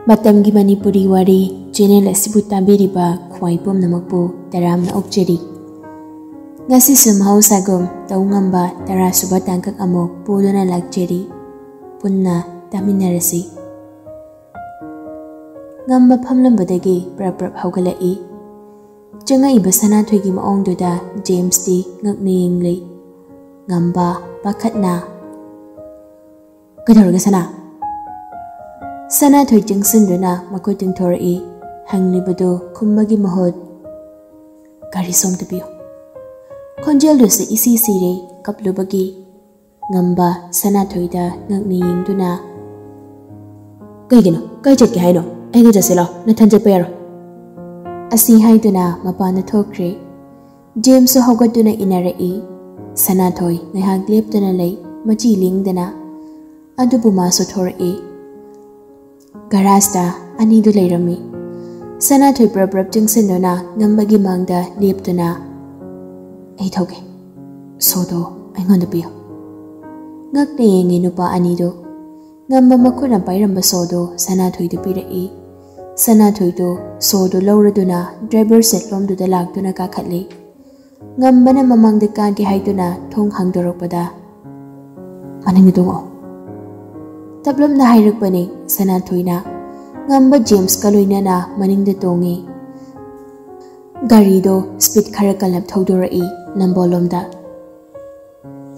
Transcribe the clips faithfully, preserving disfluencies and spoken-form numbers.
ꯃꯇꯝꯒꯤ ꯃꯅꯤꯄꯨꯔꯤ ꯋꯥꯔꯤ ꯆꯦꯅꯦꯜ ꯑꯁꯤꯕꯨ ꯇꯥꯕꯤꯔꯤꯕ ꯈ꯭ꯋꯥꯏ ꯄꯨꯝꯅꯃꯛꯄꯨ ꯇꯔꯥꯝꯅ ꯑꯣꯛꯆꯔꯤ꯫ ꯉꯁꯤꯁꯨ ꯃꯍꯧꯁꯥꯒꯨꯝ ꯇꯧ ꯉꯝꯕ ꯇꯔꯥꯁꯨꯕ ꯇꯥꯡꯀꯛ ꯑꯃꯨꯛ ꯄꯨꯗꯨꯅ ꯂꯥꯛꯆꯔꯤ꯫ ꯄꯨꯟꯅ ꯇꯥꯃꯤꯟꯅꯔꯁꯤ꯫ ꯉꯝꯕ ꯐꯝꯂꯝꯕꯗꯒꯤ ꯄ꯭ꯔꯞ ꯄ꯭ꯔꯞ ꯍꯧꯒꯠꯂꯛꯏ꯫ ꯆꯪꯉꯛꯏꯕ ꯁꯅꯥꯊꯣꯏꯒꯤ ꯃꯑꯣꯡꯗꯨꯗ ꯖꯦꯝꯁꯇꯤ ꯉꯛꯅ ꯌꯦꯡꯂꯤ꯫ ꯉꯝꯕ ꯄꯥꯈꯠꯅ, "ꯀꯩꯗꯧꯔꯒꯦ ꯁꯅꯥ?" ꯁꯅꯥꯊꯣꯏ ꯆꯪꯁꯤꯟꯗꯨꯅ ꯃꯈꯨꯠ ꯇꯤꯡꯊꯣꯔꯛꯏ꯫ ꯍꯪꯂꯤꯕꯗꯨ ꯈꯨꯝꯕꯒꯤ ꯃꯍꯨꯠ, "ꯒꯥꯔꯤ ꯁꯣꯝꯗ ꯄꯤꯌꯨ"꯫ ꯈꯣꯟꯖꯦꯜꯗꯨꯁꯨ ꯏꯁꯤ ꯁꯤꯔꯦ ꯀꯞꯂꯨꯕꯒꯤ꯫ ꯉꯝꯕ ꯁꯅꯥꯊꯣꯏꯗ ꯉꯛꯅ ꯌꯦꯡꯗꯨꯅ, "ꯀꯩꯒꯤꯅꯣ? ꯀꯥꯏ ꯆꯠꯀꯦ ꯍꯥꯏꯅꯣ? ꯑꯩꯒ ꯆꯠꯁꯤ ꯂꯥꯎ, ꯅꯊꯟ ꯆꯠꯄ ꯌꯥꯔꯣꯏ"꯫ ꯑꯁꯤ ꯍꯥꯏꯗꯨꯅ ꯃꯄꯥꯟꯗ ꯊꯣꯛꯈ꯭ꯔꯦ꯫ ꯖꯦꯝꯁꯁꯨ ꯍꯧꯒꯠꯇꯨꯅ ꯏꯟꯅꯔꯛꯏ꯫ ꯁꯅꯥꯊꯣꯏ ꯉꯥꯏꯍꯥꯛ ꯂꯦꯞꯇꯅ ꯂꯩ, ꯃꯆꯤ ꯂꯦꯡꯗꯅ꯫ ꯑꯗꯨꯕꯨ ꯃꯥꯁꯨ ꯊꯣꯔꯛꯏ꯫ ꯒꯔꯥꯖꯇ ꯑꯅꯤꯗꯨ ꯂꯩꯔꯝꯃꯤ꯫ ꯁꯅꯥꯊꯣꯏ ꯄ꯭ꯔꯞ ꯄ꯭ꯔꯞ ꯆꯪꯁꯤꯟꯗꯨꯅ ꯉꯝꯕꯒꯤ ꯃꯥꯡꯗ ꯂꯦꯞꯇꯨꯅ, "ꯑꯩ ꯊꯧꯒꯦ, ꯁꯣꯗꯣ ꯑꯩꯉꯣꯟꯗ ꯄꯤꯌꯨ"꯫ ꯉꯛꯅ ꯌꯦꯡꯉꯤ ꯅꯨꯄꯥ ꯑꯅꯤꯗꯨ꯫ ꯉꯝꯕ ꯃꯈꯨꯠꯅ ꯄꯥꯏꯔꯝꯕ ꯁꯣꯗꯨ ꯁꯅꯥꯊꯣꯏꯗ ꯄꯤꯔꯛꯏ꯫ ꯁꯅꯥꯊꯣꯏꯗꯨ ꯁꯣꯗꯨ ꯂꯧꯔꯗꯨꯅ ꯗ꯭ꯔꯥꯏꯚꯔ ꯁꯦꯠ ꯂꯣꯝꯗꯨꯗ ꯂꯥꯛꯇꯨꯅ ꯀꯥꯈꯠꯂꯤ꯫ ꯉꯝꯕꯅ ꯃꯃꯥꯡꯗ ꯀꯥꯒꯦ ꯍꯥꯏꯗꯨꯅ ꯊꯣꯡ ꯍꯥꯡꯗꯣꯔꯛꯄꯗ, "ꯃꯅꯤꯡꯗ ꯇꯣꯡꯉꯛꯑꯣ", ꯇꯞꯂꯞꯅ ꯍꯥꯏꯔꯛꯄꯅꯤ ꯁꯅꯥꯊꯣꯏꯅ꯫ ꯉꯝꯕ ꯖꯦꯝꯁꯀ ꯂꯣꯏꯅꯅ ꯃꯅꯤꯡꯗ ꯇꯣꯡꯉꯤ꯫ ꯒꯥꯔꯤꯗꯣ ꯁ꯭ꯄꯤꯗ ꯈꯔ ꯀꯜꯂꯞ ꯊꯧꯗꯣꯔꯛꯏ ꯅꯝꯕꯣꯜꯂꯣꯝꯗ꯫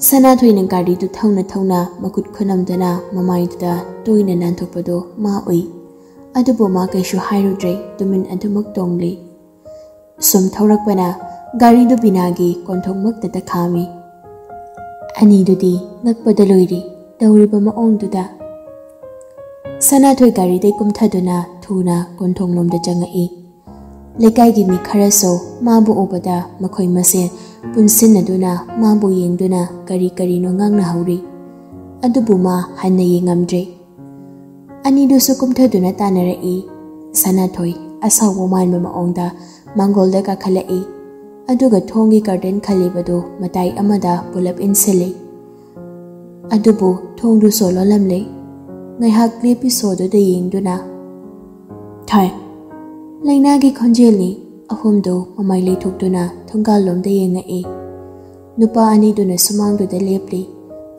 ꯁꯅꯥꯊꯣꯏꯅ ꯒꯥꯔꯤꯗꯨ ꯊꯧꯅ ꯊꯧꯅ ꯃꯈꯨꯠ ꯈꯨꯅꯝꯗꯨꯅ ꯃꯃꯥꯏꯗꯨꯗ ꯇꯣꯏꯅ ꯅꯥꯟꯊꯣꯛꯄꯗꯨ ꯃꯥ ꯎꯏ꯫ ꯑꯗꯨꯕꯨ ꯃꯥ ꯀꯩꯁꯨ ꯍꯥꯏꯔꯨꯗ꯭ꯔꯦ, ꯇꯨꯃꯤꯟ ꯑꯗꯨꯃꯛ ꯇꯣꯡꯂꯤ꯫ ꯁꯨꯝ ꯊꯧꯔꯛꯄꯅ ꯒꯥꯔꯤꯗꯨ ꯕꯤꯅꯥꯒꯤ ꯀꯣꯟꯊꯣꯡꯃꯛꯇꯗ ꯈꯥꯝꯃꯤ꯫ ꯑꯅꯤꯗꯨꯗꯤ ꯉꯛꯄꯗ ꯂꯣꯏꯔꯤ ꯇꯧꯔꯤꯕ ꯃꯑꯣꯡꯗꯨꯗ꯫ ꯁꯅꯥꯊꯣꯏ ꯒꯥꯔꯤꯗꯩ ꯀꯨꯝꯊꯗꯨꯅ ꯊꯨꯅ ꯀꯣꯟꯊꯣꯡꯂꯣꯝꯗ ꯆꯪꯉꯛꯏ꯫ ꯂꯩꯀꯥꯏꯒꯤ ꯃꯤ ꯈꯔꯁꯨ ꯃꯥꯕꯨ ꯎꯕꯗ ꯃꯈꯣꯏ ꯃꯁꯦꯟ ꯄꯨꯟꯁꯤꯟꯅꯗꯨꯅ ꯃꯥꯕꯨ ꯌꯦꯡꯗꯨꯅ ꯀꯔꯤ ꯀꯔꯤꯅꯣ ꯉꯥꯡꯅꯍꯧꯔꯤ꯫ ꯑꯗꯨꯕꯨ ꯃꯥ ꯍꯟꯅ ꯌꯦꯡꯉꯝꯗ꯭ꯔꯦ꯫ ꯑꯅꯤꯗꯨꯁꯨ ꯀꯨꯝꯊꯗꯨꯅ ꯇꯥꯟꯅꯔꯛꯏ꯫ ꯁꯅꯥꯊꯣꯏ ꯑꯁꯥꯎꯕ ꯃꯥꯟꯕ ꯃꯑꯣꯡꯗ ꯃꯥꯡꯒꯣꯜꯗ ꯀꯥꯈꯠꯂꯛꯏ꯫ ꯑꯗꯨꯒ ꯊꯣꯡꯒꯤ ꯀꯔꯇꯦꯟ ꯈꯜꯂꯤꯕꯗꯨ ꯃꯇꯥꯏ ꯑꯃꯗ ꯄꯨꯂꯞ ꯏꯟꯁꯤꯜꯂꯤ꯫ ꯑꯗꯨꯕꯨ ꯊꯣꯡꯗꯨ ꯁꯣ ꯂꯣꯜꯂꯝꯂꯦ꯫ ꯉꯥꯏꯍꯥꯛ ꯂꯦꯞꯄꯤ ꯁꯣꯗꯨꯗ ꯌꯦꯡꯗꯨꯅ, ꯊꯥꯏ꯫ ꯂꯩꯅꯥꯒꯤ ꯈꯣꯟꯖꯦꯜꯅꯤ꯫ ꯑꯍꯨꯝꯗꯨ ꯃꯃꯥꯏ ꯂꯩꯊꯣꯛꯇꯨꯅ ꯊꯣꯡꯒꯥꯜꯂꯣꯝꯗ ꯌꯦꯡꯉꯛꯏ꯫ ꯅꯨꯄꯥ ꯑꯅꯤꯗꯨꯅ ꯁꯨꯃꯥꯡꯗꯨꯗ ꯂꯦꯞꯂꯤ,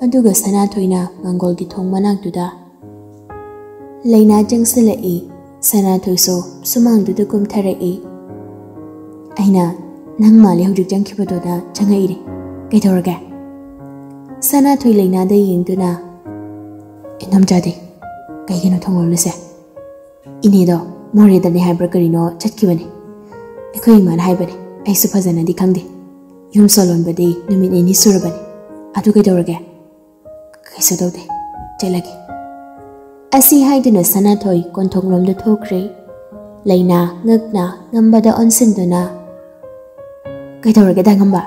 ꯑꯗꯨꯒ ꯁꯅꯥꯊꯣꯏꯅ ꯃꯪꯒꯣꯜꯒꯤ ꯊꯣꯡ ꯃꯅꯥꯛꯇꯨꯗ꯫ ꯂꯩꯅꯥ ꯆꯪꯁꯤꯜꯂꯛꯏ꯫ ꯁꯅꯥꯊꯣꯏꯁꯨ ꯁꯨꯃꯥꯡꯗꯨꯗ ꯀꯨꯝꯊꯔꯛꯏ꯫ "ꯑꯩꯅ ꯅꯪ ꯃꯥꯜꯂꯦ ꯍꯧꯖꯤꯛ ꯆꯪꯈꯤꯕꯗꯨꯗ ꯆꯪꯉꯛꯏꯅꯦ꯫ ꯀꯩꯗꯧꯔꯒꯦ?" ꯁꯅꯥꯊꯣꯏ ꯂꯩꯅꯥꯗ ꯌꯦꯡꯗꯨꯅ, "ꯏꯅꯝꯖꯥꯗꯤ ꯀꯩꯒꯤꯅꯣ ꯊꯣꯡ ꯂꯣꯜꯂꯤꯁꯦ? ꯏꯅꯦꯗꯣ ꯃꯣꯔꯦꯗꯅꯦ ꯍꯥꯏꯕ꯭ꯔꯥ ꯀꯔꯤꯅꯣ ꯆꯠꯈꯤꯕꯅꯦ꯫ ꯑꯩꯈꯣꯏ ꯏꯃꯥꯅ ꯍꯥꯏꯕꯅꯦ, ꯑꯩꯁꯨ ꯐꯖꯅꯗꯤ ꯈꯪꯗꯦ꯫ ꯌꯨꯝ ꯁꯣꯜꯂꯣꯟꯕꯗꯤ ꯅꯨꯃꯤꯠ ꯅꯤꯅꯤ ꯁꯨꯔꯕꯅꯦ꯫ ꯑꯗꯨ ꯀꯩꯗꯧꯔꯒꯦ?" "ꯀꯩꯁꯨ ꯇꯧꯗꯦ, ꯆꯠꯂꯒꯦ꯫" ꯑꯁꯤ ꯍꯥꯏꯗꯨꯅ ꯁꯅꯥꯊꯣꯏ ꯀꯣꯟꯊꯣꯡꯂꯣꯝꯗ ꯊꯣꯛꯈ꯭ꯔꯦ꯫ ꯂꯩꯅꯥ ꯉꯛꯅ ꯉꯝꯕꯗ ꯑꯣꯟꯁꯤꯟꯗꯨꯅ, "ꯀꯩꯗꯧꯔꯒꯦꯗ ꯉꯝꯕ?"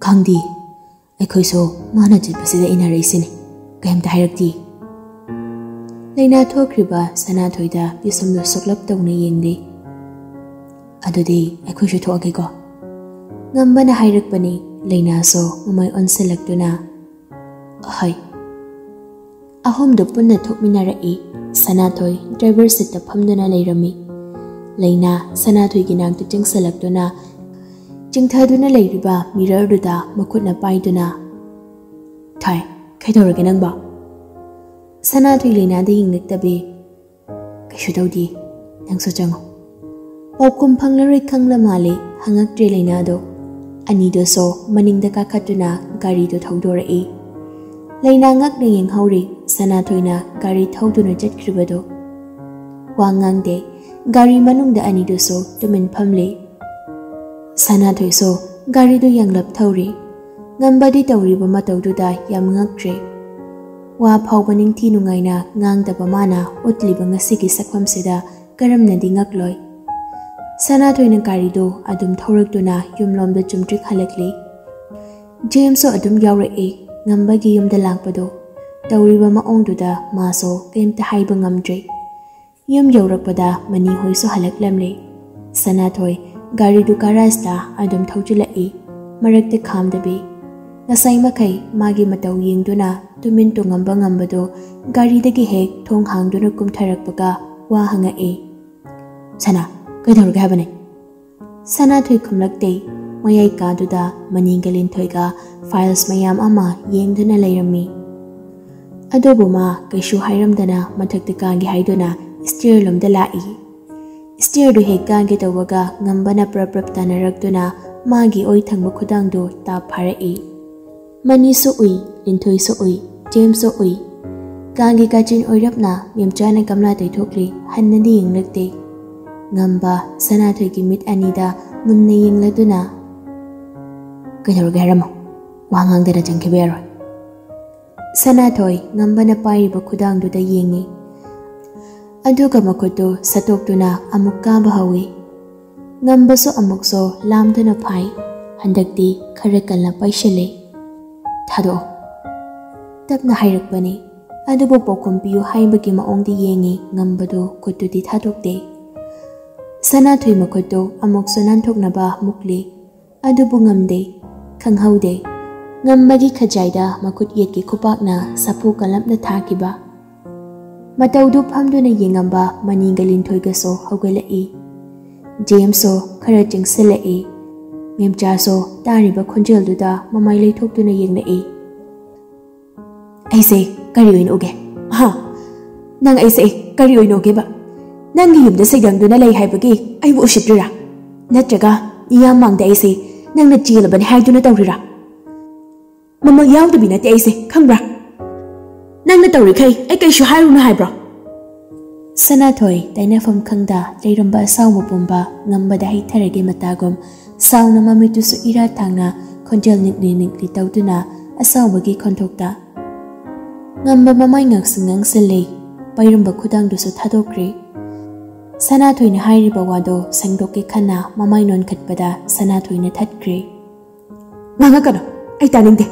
"ꯈꯪꯗꯦ, ꯑꯩꯈꯣꯏꯁꯨ ꯃꯥꯅ ꯆꯠꯄꯁꯤꯗ ꯏꯟꯅꯔꯛꯏꯁꯤꯅꯤ, ꯀꯩꯝꯇ ꯍꯥꯏꯔꯛꯇꯦ꯫" ꯂꯩꯅꯥ ꯊꯣꯛꯈ꯭ꯔꯤꯕ ꯁꯅꯥꯊꯣꯏꯗ ꯄꯤꯁꯨꯝꯗꯨ ꯁꯨꯛꯂꯞ ꯇꯧꯅ ꯌꯦꯡꯂꯤ꯫ "ꯑꯗꯨꯗꯤ ꯑꯩꯈꯣꯏꯁꯨ ꯊꯣꯛꯑꯒꯦꯀꯣ?" ꯉꯝꯕꯅ ꯍꯥꯏꯔꯛꯄꯅꯤ꯫ ꯂꯩꯅꯥꯁꯨ ꯃꯃꯥꯏ ꯑꯣꯟꯁꯤꯜꯂꯛꯇꯨꯅ, "ꯍꯣꯏ꯫" ꯑꯍꯨꯝꯗꯨ ꯄꯨꯟꯅ ꯊꯣꯛꯃꯤꯟꯅꯔꯛꯏ꯫ ꯁꯅꯥꯊꯣꯏ ꯗ꯭ꯔꯥꯏꯚꯔ ꯁꯤꯠꯇ ꯐꯝꯗꯨꯅ ꯂꯩꯔꯝꯃꯤ꯫ ꯂꯩꯅꯥ ꯁꯅꯥꯊꯣꯏꯒꯤ ꯅꯥꯛꯇ ꯆꯪꯁꯤꯜꯂꯛꯇꯨꯅ ꯆꯤꯡꯊꯗꯨꯅ ꯂꯩꯔꯤꯕ ꯃꯤꯔꯔꯗꯨꯗ ꯃꯈꯨꯠꯅ ꯄꯥꯏꯗꯨꯅ, "ꯊꯥꯏ, ꯀꯩꯗꯧꯔꯒꯦ ꯅꯪꯕꯣ?" ꯁꯅꯥꯊꯣꯏ ꯂꯩꯅꯥꯗ ꯌꯦꯡꯂꯛꯇꯕꯤ, "ꯀꯩꯁꯨ ꯇꯧꯗꯦ, ꯅꯪꯁꯨ ꯆꯪꯉꯣ꯫" ꯄꯥꯎꯈꯨꯝ ꯐꯪꯂꯔꯣꯏ ꯈꯪꯂ ꯃꯥꯜꯂꯦ, ꯍꯪꯉꯛꯇ꯭ꯔꯦ ꯂꯩꯅꯥꯗꯣ꯫ ꯑꯅꯤꯗꯨꯁꯨ ꯃꯅꯤꯡꯗ ꯀꯥꯈꯠꯇꯨꯅ ꯒꯥꯔꯤꯗꯨ ꯊꯧꯗꯣꯔꯛꯏ꯫ ꯂꯩꯅꯥ ꯉꯛꯅ ꯌꯦꯡꯍꯧꯔꯤ, ꯁꯅꯥꯊꯣꯏꯅ ꯒꯥꯔꯤ ꯊꯧꯗꯨꯅ ꯆꯠꯈ꯭ꯔꯤꯕꯗꯨ꯫ ꯋꯥ ꯉꯥꯡꯗꯦ꯫ ꯒꯥꯔꯤ ꯃꯅꯨꯡꯗ ꯑꯅꯤꯗꯨꯁꯨ ꯇꯨꯃꯤꯟ ꯐꯝꯂꯤ꯫ ꯁꯅꯥꯊꯣꯏꯁꯨ ꯒꯥꯔꯤꯗꯨ ꯌꯥꯡꯂꯞ ꯊꯧꯔꯤ꯫ ꯉꯝꯕꯗꯤ ꯇꯧꯔꯤꯕ ꯃꯇꯧꯗꯨꯗ ꯌꯥꯝ ꯉꯛꯇ꯭ꯔꯦ꯫ ꯋꯥ ꯐꯥꯎꯕ ꯅꯤꯡꯊꯤ ꯅꯨꯡꯉꯥꯏꯅ ꯉꯥꯡꯗꯕ ꯃꯥꯅ ꯎꯠꯂꯤꯕ ꯉꯁꯤꯒꯤ ꯁꯛꯐꯝꯁꯤꯗ ꯀꯔꯝꯅꯗꯤ ꯉꯛꯂꯣꯏ? ꯁꯅꯥꯊꯣꯏꯅ ꯒꯥꯔꯤꯗꯨ ꯑꯗꯨꯝ ꯊꯧꯔꯛꯇꯨꯅ ꯌꯨꯝꯂꯣꯝꯗ ꯆꯨꯝꯇ꯭ꯔꯤꯛ ꯍꯜꯂꯛꯂꯤ꯫ ꯖꯦꯝꯁꯁꯨ ꯑꯗꯨꯝ ꯌꯥꯎꯔꯛꯏ꯫ ꯉꯝꯕꯒꯤ ꯌꯨꯝꯗ ꯂꯥꯛꯄꯗꯨ ꯇꯧꯔꯤꯕ ꯃꯑꯣꯡꯗꯨꯗ ꯃꯥꯁꯨ ꯀꯔꯤꯝꯇ ꯍꯥꯏꯕ ꯉꯝꯗ꯭ꯔꯦ꯫ ꯌꯨꯝ ꯌꯧꯔꯛꯄꯗ ꯃꯅꯤ ꯍꯣꯏꯁꯨ ꯍꯜꯂꯛꯂꯝꯂꯦ꯫ ꯁꯅꯥꯊꯣꯏ ꯒꯥꯔꯤꯗꯨ ꯒꯥꯔꯥꯖꯇ ꯑꯗꯨꯝ ꯊꯧꯖꯤꯜꯂꯛꯏ, ꯃꯔꯛꯇ ꯈꯥꯝꯗꯕꯤ꯫ ꯉꯁꯥꯏ ꯃꯈꯩ ꯃꯥꯒꯤ ꯃꯇꯧ ꯌꯦꯡꯗꯨꯅ ꯇꯨꯃꯤꯟ ꯇꯨꯉꯝꯕ ꯉꯝꯕꯗꯨ ꯒꯥꯔꯤꯗꯒꯤ ꯍꯦꯛ ꯊꯣꯡ ꯍꯥꯡꯗꯨꯅ ꯀꯨꯝꯊꯔꯛꯄꯒ ꯋꯥ ꯍꯪꯉꯛꯏ꯫ "ꯁꯅꯥ, ꯀꯩꯗꯧꯔꯒꯦ ꯍꯥꯏꯕꯅꯦ?" ꯁꯅꯥꯊꯣꯏ ꯈꯨꯝꯂꯛꯇꯦ꯫ ꯃꯌꯥꯏ ꯀꯥꯗꯨꯗ ꯃꯅꯤꯒ ꯂꯤꯟꯊꯣꯏꯒ files ꯃꯌꯥꯝ ꯑꯃ ꯌꯦꯡꯗꯨꯅ ꯂꯩꯔꯝꯃꯤ꯫ ꯑꯗꯨꯕꯨ ꯃꯥ ꯀꯩꯁꯨ ꯍꯥꯏꯔꯝꯗꯅ ꯃꯊꯛꯇ ꯀꯥꯒꯦ ꯍꯥꯏꯗꯨꯅ stair ꯂꯣꯝꯗ ꯂꯥꯛꯏ꯫ Stairꯗꯨ ꯍꯦꯛ ꯀꯥꯒꯦ ꯇꯧꯕꯒ ꯉꯝꯕꯅ ꯄ꯭ꯔꯞ ꯄ꯭ꯔꯞ ꯇꯥꯟꯅꯔꯛꯇꯨꯅ ꯃꯥꯒꯤ ꯑꯣꯏ ꯊꯪꯕ ꯈꯨꯗꯥꯡꯗꯨ ꯇꯥꯞ ꯐꯥꯔꯛꯏ꯫ ꯃꯅꯤꯁꯨ ꯎꯏ, ꯂꯤꯟꯊꯣꯏꯁꯨ ꯎꯏ, ꯖꯦꯝꯁꯁꯨ ꯎꯏ꯫ ꯀꯥꯒꯤ ꯀꯥꯆꯤꯟ ꯑꯣꯏꯔꯞꯅ ꯃꯦꯝꯆꯥꯅ ꯒꯝꯂꯥ ꯇꯩꯊꯣꯛꯂꯤ, ꯍꯟꯅꯗꯤ ꯌꯦꯡꯂꯛꯇꯦ꯫ ꯉꯝꯕ ꯁꯅꯥꯊꯣꯏꯒꯤ ꯃꯤꯠ ꯑꯅꯤꯗ ꯃꯨꯟꯅ ꯌꯦꯡꯂꯗꯨꯅ, "ꯀꯩꯗꯧꯔꯒꯦ ꯍꯥꯏꯔꯝꯃꯣ, ꯋꯥ ꯉꯥꯡꯗꯅ ꯆꯪꯈꯤꯕ ꯌꯥꯔꯣꯏ꯫" ꯁꯅꯥꯊꯣꯏ ꯉꯝꯕꯅ ꯄꯥꯏꯔꯤꯕ ꯈꯨꯗꯥꯡꯗꯨꯗ ꯌꯦꯡꯉꯤ꯫ ꯑꯗꯨꯒ ꯃꯈꯨꯠꯇꯨ ꯁꯠꯇꯣꯛꯇꯨꯅ ꯑꯃꯨꯛ ꯀꯥꯕ ꯍꯧꯏ꯫ ꯉꯝꯕꯁꯨ ꯑꯃꯨꯛꯁꯨ ꯂꯥꯝꯗꯨꯅ ꯐꯥꯏ꯫ ꯍꯟꯗꯛꯇꯤ ꯈꯔ ꯀꯟꯅ ꯄꯥꯏꯁꯤꯜꯂꯦ꯫ "ꯊꯥꯗꯣꯛꯑꯣ꯫" ꯇꯞꯅ ꯍꯥꯏꯔꯛꯄꯅꯤ꯫ ꯑꯗꯨꯕꯨ ꯄꯥꯎꯈꯨꯝ ꯄꯤꯌꯨ ꯍꯥꯏꯕꯒꯤ ꯃꯑꯣꯡꯗꯤ ꯌꯦꯡꯉꯤ ꯉꯝꯕꯗꯨ, ꯈꯨꯠꯇꯨꯗꯤ ꯊꯥꯗꯣꯛꯇꯦ꯫ ꯁꯅꯥꯊꯣꯏ ꯃꯈꯨꯠꯇꯨ ꯑꯃꯨꯛꯁꯨ ꯅꯥꯟꯊꯣꯛꯅꯕ ꯃꯨꯛꯂꯤ꯫ ꯑꯗꯨꯕꯨ ꯉꯝꯗꯦ, ꯈꯪꯍꯧꯗꯦ꯫ ꯉꯝꯕꯒꯤ ꯈꯖꯥꯏꯗ ꯃꯈꯨꯠ ꯌꯦꯠꯀꯤ ꯈꯨꯄꯥꯛꯅ ꯁꯥꯐꯨ ꯀꯜꯂꯞꯅ ꯊꯥꯈꯤꯕ꯫ ꯃꯇꯧꯗꯨ ꯐꯝꯗꯨꯅ ꯌꯦꯡꯉꯝꯕ ꯃꯅꯤꯒ ꯂꯤꯟꯊꯣꯏꯒꯁꯨ ꯍꯧꯒꯠꯂꯛꯏ꯫ ꯖꯦꯝꯁꯁꯨ ꯈꯔ ꯆꯪꯁꯤꯜꯂꯛꯏ꯫ ꯃꯦꯝꯆꯥꯁꯨ ꯇꯥꯔꯤꯕ ꯈꯣꯟꯖꯦꯜꯗꯨꯗ ꯃꯃꯥꯏ ꯂꯩꯊꯣꯛꯇꯨꯅ ꯌꯦꯡꯂꯛꯏ꯫ "ꯑꯩꯁꯦ ꯀꯔꯤ ꯑꯣꯏꯅ ꯎꯒꯦ? ꯍꯥ? ꯅꯪ ꯑꯩꯁꯦ ꯀꯔꯤ ꯑꯣꯏꯅ ꯎꯒꯦꯕ? ꯅꯪꯒꯤ ꯌꯨꯝꯗ ꯁꯩꯗꯪꯗꯨꯅ ꯂꯩ ꯍꯥꯏꯕꯒꯤ ꯑꯩꯕꯨ ꯎꯁꯤꯠꯇ꯭ꯔꯤꯔꯥ? ꯅꯠꯇ꯭ꯔꯒ ꯃꯤꯌꯥꯝ ꯃꯥꯡꯗ ꯑꯩꯁꯦ ꯅꯪꯅ ꯆꯦꯜꯂꯕꯅꯤ ꯍꯥꯏꯗꯨꯅ ꯇꯧꯔꯤꯔꯥ? ꯃꯃꯜ ꯌꯥꯎꯗꯕꯤ ꯅꯠꯇꯦ ꯑꯩꯁꯦ, ꯈꯪꯕ꯭ꯔꯥ? ꯅꯪꯅ ꯇꯧꯔꯤꯈꯩ ꯑꯩ ꯀꯩꯁꯨ ꯍꯥꯏꯔꯨꯅꯨ ꯍꯥꯏꯕ꯭ꯔꯣ?" ꯁꯅꯥꯊꯣꯏ ꯇꯩꯅꯐꯝ ꯈꯪꯗ ꯂꯩꯔꯝꯕ ꯑꯁꯥꯎꯕ ꯄꯨꯝꯕ ꯉꯝꯕꯗ ꯍꯩꯊꯔꯒꯦ ꯃꯇꯥꯒꯨꯝ ꯁꯥꯎꯅ ꯃꯃꯤꯠꯇꯨꯁꯨ ꯏꯔꯥ ꯊꯥꯡꯅ ꯈꯣꯟꯖꯦꯜ ꯅꯤꯛꯂꯤ ꯅꯤꯛꯂꯤ ꯇꯧꯗꯨꯅ ꯑꯁꯥꯎꯕꯒꯤ ꯈꯣꯟꯊꯣꯛꯇ꯫ ꯉꯝꯕ ꯃꯃꯥꯏ ꯉꯥꯛꯁꯪ ꯉꯥꯡꯁꯤꯜꯂꯦ꯫ ꯄꯥꯏꯔꯝꯕ ꯈꯨꯗꯥꯡꯗꯨꯁꯨ ꯊꯥꯗꯣꯛꯈ꯭ꯔꯦ꯫ ꯁꯅꯥꯊꯣꯏꯅ ꯍꯥꯏꯔꯤꯕ ꯋꯥꯗꯣ ꯁꯦꯡꯗꯣꯛꯀꯦ ꯈꯟꯅ ꯃꯃꯥꯏ ꯅꯣꯟꯈꯠꯄꯗ ꯁꯅꯥꯊꯣꯏꯅ ꯊꯠꯈ꯭ꯔꯦ꯫ "ꯉꯥꯡꯉꯛꯀꯅꯨ, ꯑꯩ ꯇꯥꯅꯤꯡꯗꯦ꯫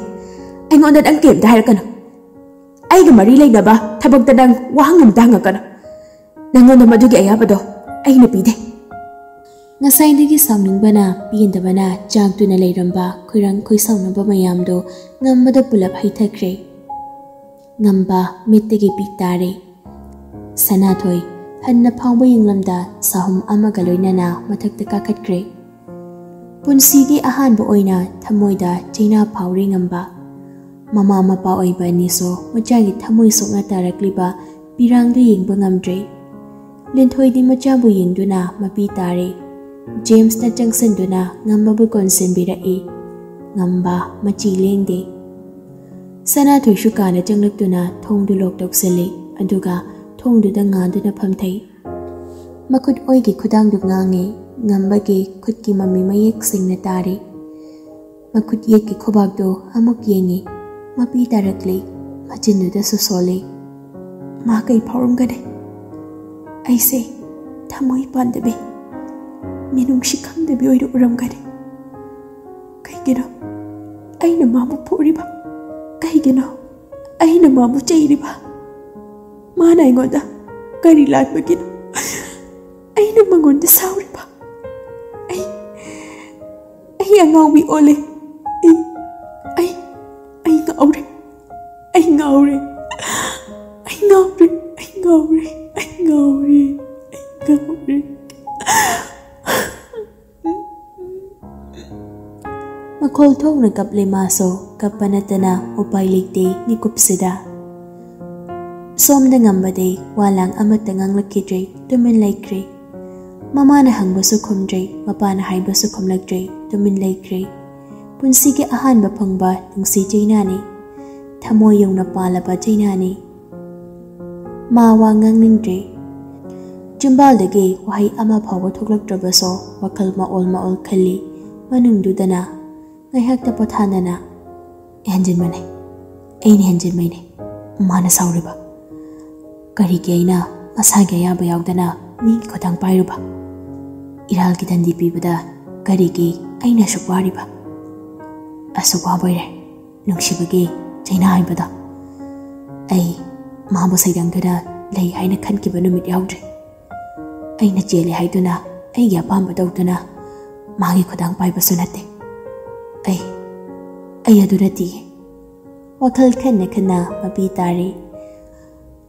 ꯑꯩꯉꯣꯟꯗ ꯅꯪ ꯀꯩꯝꯇ ꯍꯥꯏꯔꯛꯀꯅꯨ꯫ ꯑꯩꯒ ꯃꯔꯤ ꯂꯩꯅꯕ ꯊꯕꯛꯇ ꯅꯪ ꯋꯥꯍꯪ ꯑꯃꯇ ꯍꯪꯉꯛꯀꯅꯨ꯫ ꯅꯪꯉꯣꯟꯗ ꯃꯗꯨꯒꯤ ꯑꯌꯥꯕꯗꯣ ꯑꯩꯅ ꯄꯤꯗꯦ꯫" ꯉꯁꯥꯏꯗꯒꯤ ꯁꯥꯎꯅꯤꯡꯕꯅ, ꯄꯦꯟꯗꯕꯅ ꯆꯥꯛꯇꯨꯅ ꯂꯩꯔꯝꯕ ꯈꯣꯏꯔꯥꯡ ꯈꯣꯏꯁꯥꯎꯅꯕ ꯃꯌꯥꯝꯗꯣ ꯉꯝꯕꯗ ꯄꯨꯂꯞ ꯍꯩꯊꯈ꯭ꯔꯦ꯫ ꯉꯝꯕ ꯃꯤꯠꯇꯒꯤ ꯄꯤ ꯇꯥꯔꯦ꯫ ꯁꯅꯥꯊꯣꯏ ꯍꯟꯅ ꯐꯥꯎꯕ ꯌꯦꯡꯂꯝꯗ ꯁꯥꯍꯨꯝ ꯑꯃꯒ ꯂꯣꯏꯅꯅ ꯃꯊꯛꯇ ꯀꯥꯈꯠꯈ꯭ꯔꯦ꯫ ꯄꯨꯟꯁꯤꯒꯤ ꯑꯍꯥꯟꯕ ꯑꯣꯏꯅ ꯊꯃꯣꯏꯗ ꯆꯩꯅꯥ ꯐꯥꯎꯔꯦ ꯉꯝꯕ꯫ ꯃꯃꯥ ꯃꯄꯥ ꯑꯣꯏꯕ ꯑꯅꯤꯁꯨ ꯃꯆꯥꯒꯤ ꯊꯃꯣꯏ ꯁꯣꯛꯅ ꯇꯥꯔꯛꯂꯤꯕ ꯄꯤꯔꯥꯡꯗꯨ ꯌꯦꯡꯕ ꯉꯝꯗ꯭ꯔꯦ꯫ ꯂꯤꯟꯊꯣꯏꯗꯤ ꯃꯆꯥꯕꯨ ꯌꯦꯡꯗꯨꯅ ꯃꯄꯤ ꯇꯥꯔꯦ꯫ ꯖꯦꯝꯁꯅ ꯆꯪꯁꯤꯟꯗꯨꯅ ꯉꯝꯕꯕꯨ ꯀꯣꯟꯁꯤꯟꯕꯤꯔꯛꯏ꯫ ꯉꯝꯕ ꯃꯆꯤ ꯂꯦꯡꯗꯦ꯫ ꯁꯅꯥꯊꯣꯏꯁꯨ ꯀꯥꯅ ꯆꯪꯂꯛꯇꯨꯅ ꯊꯣꯡꯗꯨ ꯂꯣꯛ ꯇꯧꯁꯤꯜꯂꯤ, ꯑꯗꯨꯒ ꯊꯣꯡꯗꯨꯗ ꯉꯥꯗꯨꯅ ꯐꯝꯊꯩ꯫ ꯃꯈꯨꯠ ꯑꯣꯏꯒꯤ ꯈꯨꯗꯥꯡꯗꯨ ꯉꯥꯡꯉꯤ꯫ ꯉꯝꯕꯒꯤ ꯈꯨꯠꯀꯤ ꯃꯃꯤ ꯃꯌꯦꯛ ꯁꯦꯡꯅ ꯇꯥꯔꯤ꯫ ꯃꯈꯨꯠ ꯌꯦꯠꯀꯤ ꯈꯨꯕꯥꯛꯇꯨ ꯑꯃꯨꯛ ꯌꯦꯡꯉꯤ꯫ ꯃꯄꯤ ꯇꯥꯔꯛꯂꯤ꯫ ꯃꯆꯤꯟꯗꯨꯗꯁꯨ ꯁꯣꯜꯂꯤ꯫ ꯃꯥ ꯀꯩ ꯐꯥꯎꯔꯝꯒꯅꯤ? ꯑꯩꯁꯦ ꯊꯃꯣꯏ ꯄꯥꯟꯗꯕꯤ, ꯃꯤꯅꯨꯡꯁꯤ ꯈꯪꯗꯕꯤ ꯑꯣꯏꯅ ꯎꯔꯝꯒꯅꯤ꯫ ꯀꯩꯒꯤꯅꯣ ꯑꯩꯅ ꯃꯥꯕꯨ ꯐꯨꯔꯤꯕ? ꯀꯩꯒꯤꯅꯣ ꯑꯩꯅ ꯃꯥꯕꯨ ꯆꯩꯔꯤꯕ? ꯃꯥꯅ ꯑꯩꯉꯣꯟꯗ ꯀꯔꯤ ꯂꯥꯟꯕꯒꯤꯅꯣ ꯑꯩꯅ ꯃꯉꯣꯟꯗ ꯁꯥꯎꯔꯤꯕ? ꯑꯩ ꯑꯩ ꯑꯉꯥꯎꯕꯤ ꯑꯣꯜꯂꯦ꯫ ꯑꯩ ꯑꯩ ꯑꯩ ꯉꯥꯎꯔꯦ꯫ ꯑꯩ ꯉꯥꯎꯔꯦ꯫ ꯑꯩ ꯉꯥꯎꯔꯦ꯫ ꯑꯩ ꯉꯥꯎꯔꯦ꯫ ꯑꯩ ꯉꯥꯎꯔꯦ꯫ ꯑꯩ ꯉꯥꯎꯔꯦ꯫ ꯃꯈꯣꯜ ꯊꯣꯛꯅ ꯀꯞꯂꯦ ꯃꯥꯁꯨ꯫ ꯀꯞꯄ ꯅꯠꯇꯅ ꯎꯄꯥꯏ ꯂꯩꯇꯦ ꯃꯤꯀꯨꯞꯁꯤꯗ꯫ ꯁꯣꯝꯗ ꯉꯝꯕꯗꯤ ꯋꯥ ꯂꯥꯡ ꯑꯃꯠꯇ ꯉꯥꯡꯂꯛꯈꯤꯗ꯭ꯔꯦ, ꯇꯨꯃꯤꯟ ꯂꯩꯈ꯭ꯔꯦ꯫ ꯃꯃꯥꯅ ꯍꯪꯕꯁꯨ ꯈꯨꯝꯗ꯭ꯔꯦ, ꯃꯄꯥꯅ ꯍꯥꯏꯕꯁꯨ ꯈꯨꯝꯂꯛꯇ꯭ꯔꯦ, ꯇꯨꯃꯤꯟ ꯂꯩꯈ꯭ꯔꯦ꯫ ꯄꯨꯟꯁꯤꯒꯤ ꯑꯍꯥꯟꯕ ꯐꯪꯕ ꯅꯨꯡꯁꯤ ꯆꯩꯅꯥꯅꯤ꯫ ꯊꯃꯣꯏ ꯌꯧꯅ ꯄꯥꯜꯂꯕ ꯆꯩꯅꯥꯅꯤ꯫ ꯃꯥ ꯋꯥ ꯉꯥꯡꯅꯤꯡꯗ꯭ꯔꯦ꯫ ꯆꯤꯝꯕꯥꯜꯗꯒꯤ ꯋꯥꯍꯩ ꯑꯃ ꯐꯥꯎꯕ ꯊꯣꯛꯂꯛꯇ꯭ꯔꯕꯁꯨ ꯋꯥꯈꯜ ꯃꯑꯣꯜ ꯃꯑꯣꯜ ꯈꯜꯂꯤ꯫ ꯃꯅꯨꯡꯗꯨꯗꯅ ꯉꯥꯏꯍꯥꯛꯇ ꯄꯣꯊꯥꯗꯅ, "ꯍꯦꯟꯖꯤꯟꯕꯅꯦ, ꯑꯩꯅ ꯍꯦꯟꯖꯤꯟꯕꯩꯅꯦ ꯃꯥꯅ ꯁꯥꯎꯔꯤꯕ꯫ ꯀꯔꯤꯒꯤ ꯑꯩꯅ ꯃꯁꯥꯒꯤ ꯑꯌꯥꯕ ꯌꯥꯎꯗꯅ ꯃꯤꯒꯤ ꯈꯨꯗꯥꯡ ꯄꯥꯏꯔꯨꯕ? ꯏꯔꯥꯜꯒꯤ ꯗꯟꯗꯤ ꯄꯤꯕꯗ ꯀꯔꯤꯒꯤ ꯑꯩꯅ ꯑꯁꯨꯛ ꯋꯥꯔꯤꯕ? ꯑꯁꯨꯛ ꯋꯥꯕꯣꯏꯔꯦ ꯅꯨꯡꯁꯤꯕꯒꯤ ꯆꯩꯅꯥ ꯍꯥꯏꯕꯗꯣ꯫ ꯑꯩ ꯃꯥꯕꯨ ꯁꯩꯗꯪꯗꯨꯅ ꯂꯩ ꯍꯥꯏꯅ ꯈꯟꯈꯤꯕ ꯅꯨꯃꯤꯠ ꯌꯥꯎꯗ꯭ꯔꯤ꯫ ꯑꯩꯅ ꯆꯦꯜꯂꯦ ꯍꯥꯏꯗꯨꯅ ꯑꯩꯒꯤ ꯑꯄꯥꯝꯕ ꯇꯧꯗꯨꯅ ꯃꯥꯒꯤ ꯈꯨꯗꯥꯡ ꯄꯥꯏꯕꯁꯨ ꯅꯠꯇꯦ꯫ ꯑꯩ ꯑꯩ ꯑꯗꯨ ꯅꯠꯇꯤꯌꯦ꯫" ꯋꯥꯈꯜ ꯈꯟꯅ ꯈꯟꯅ ꯃꯄꯤ ꯇꯥꯔꯤ꯫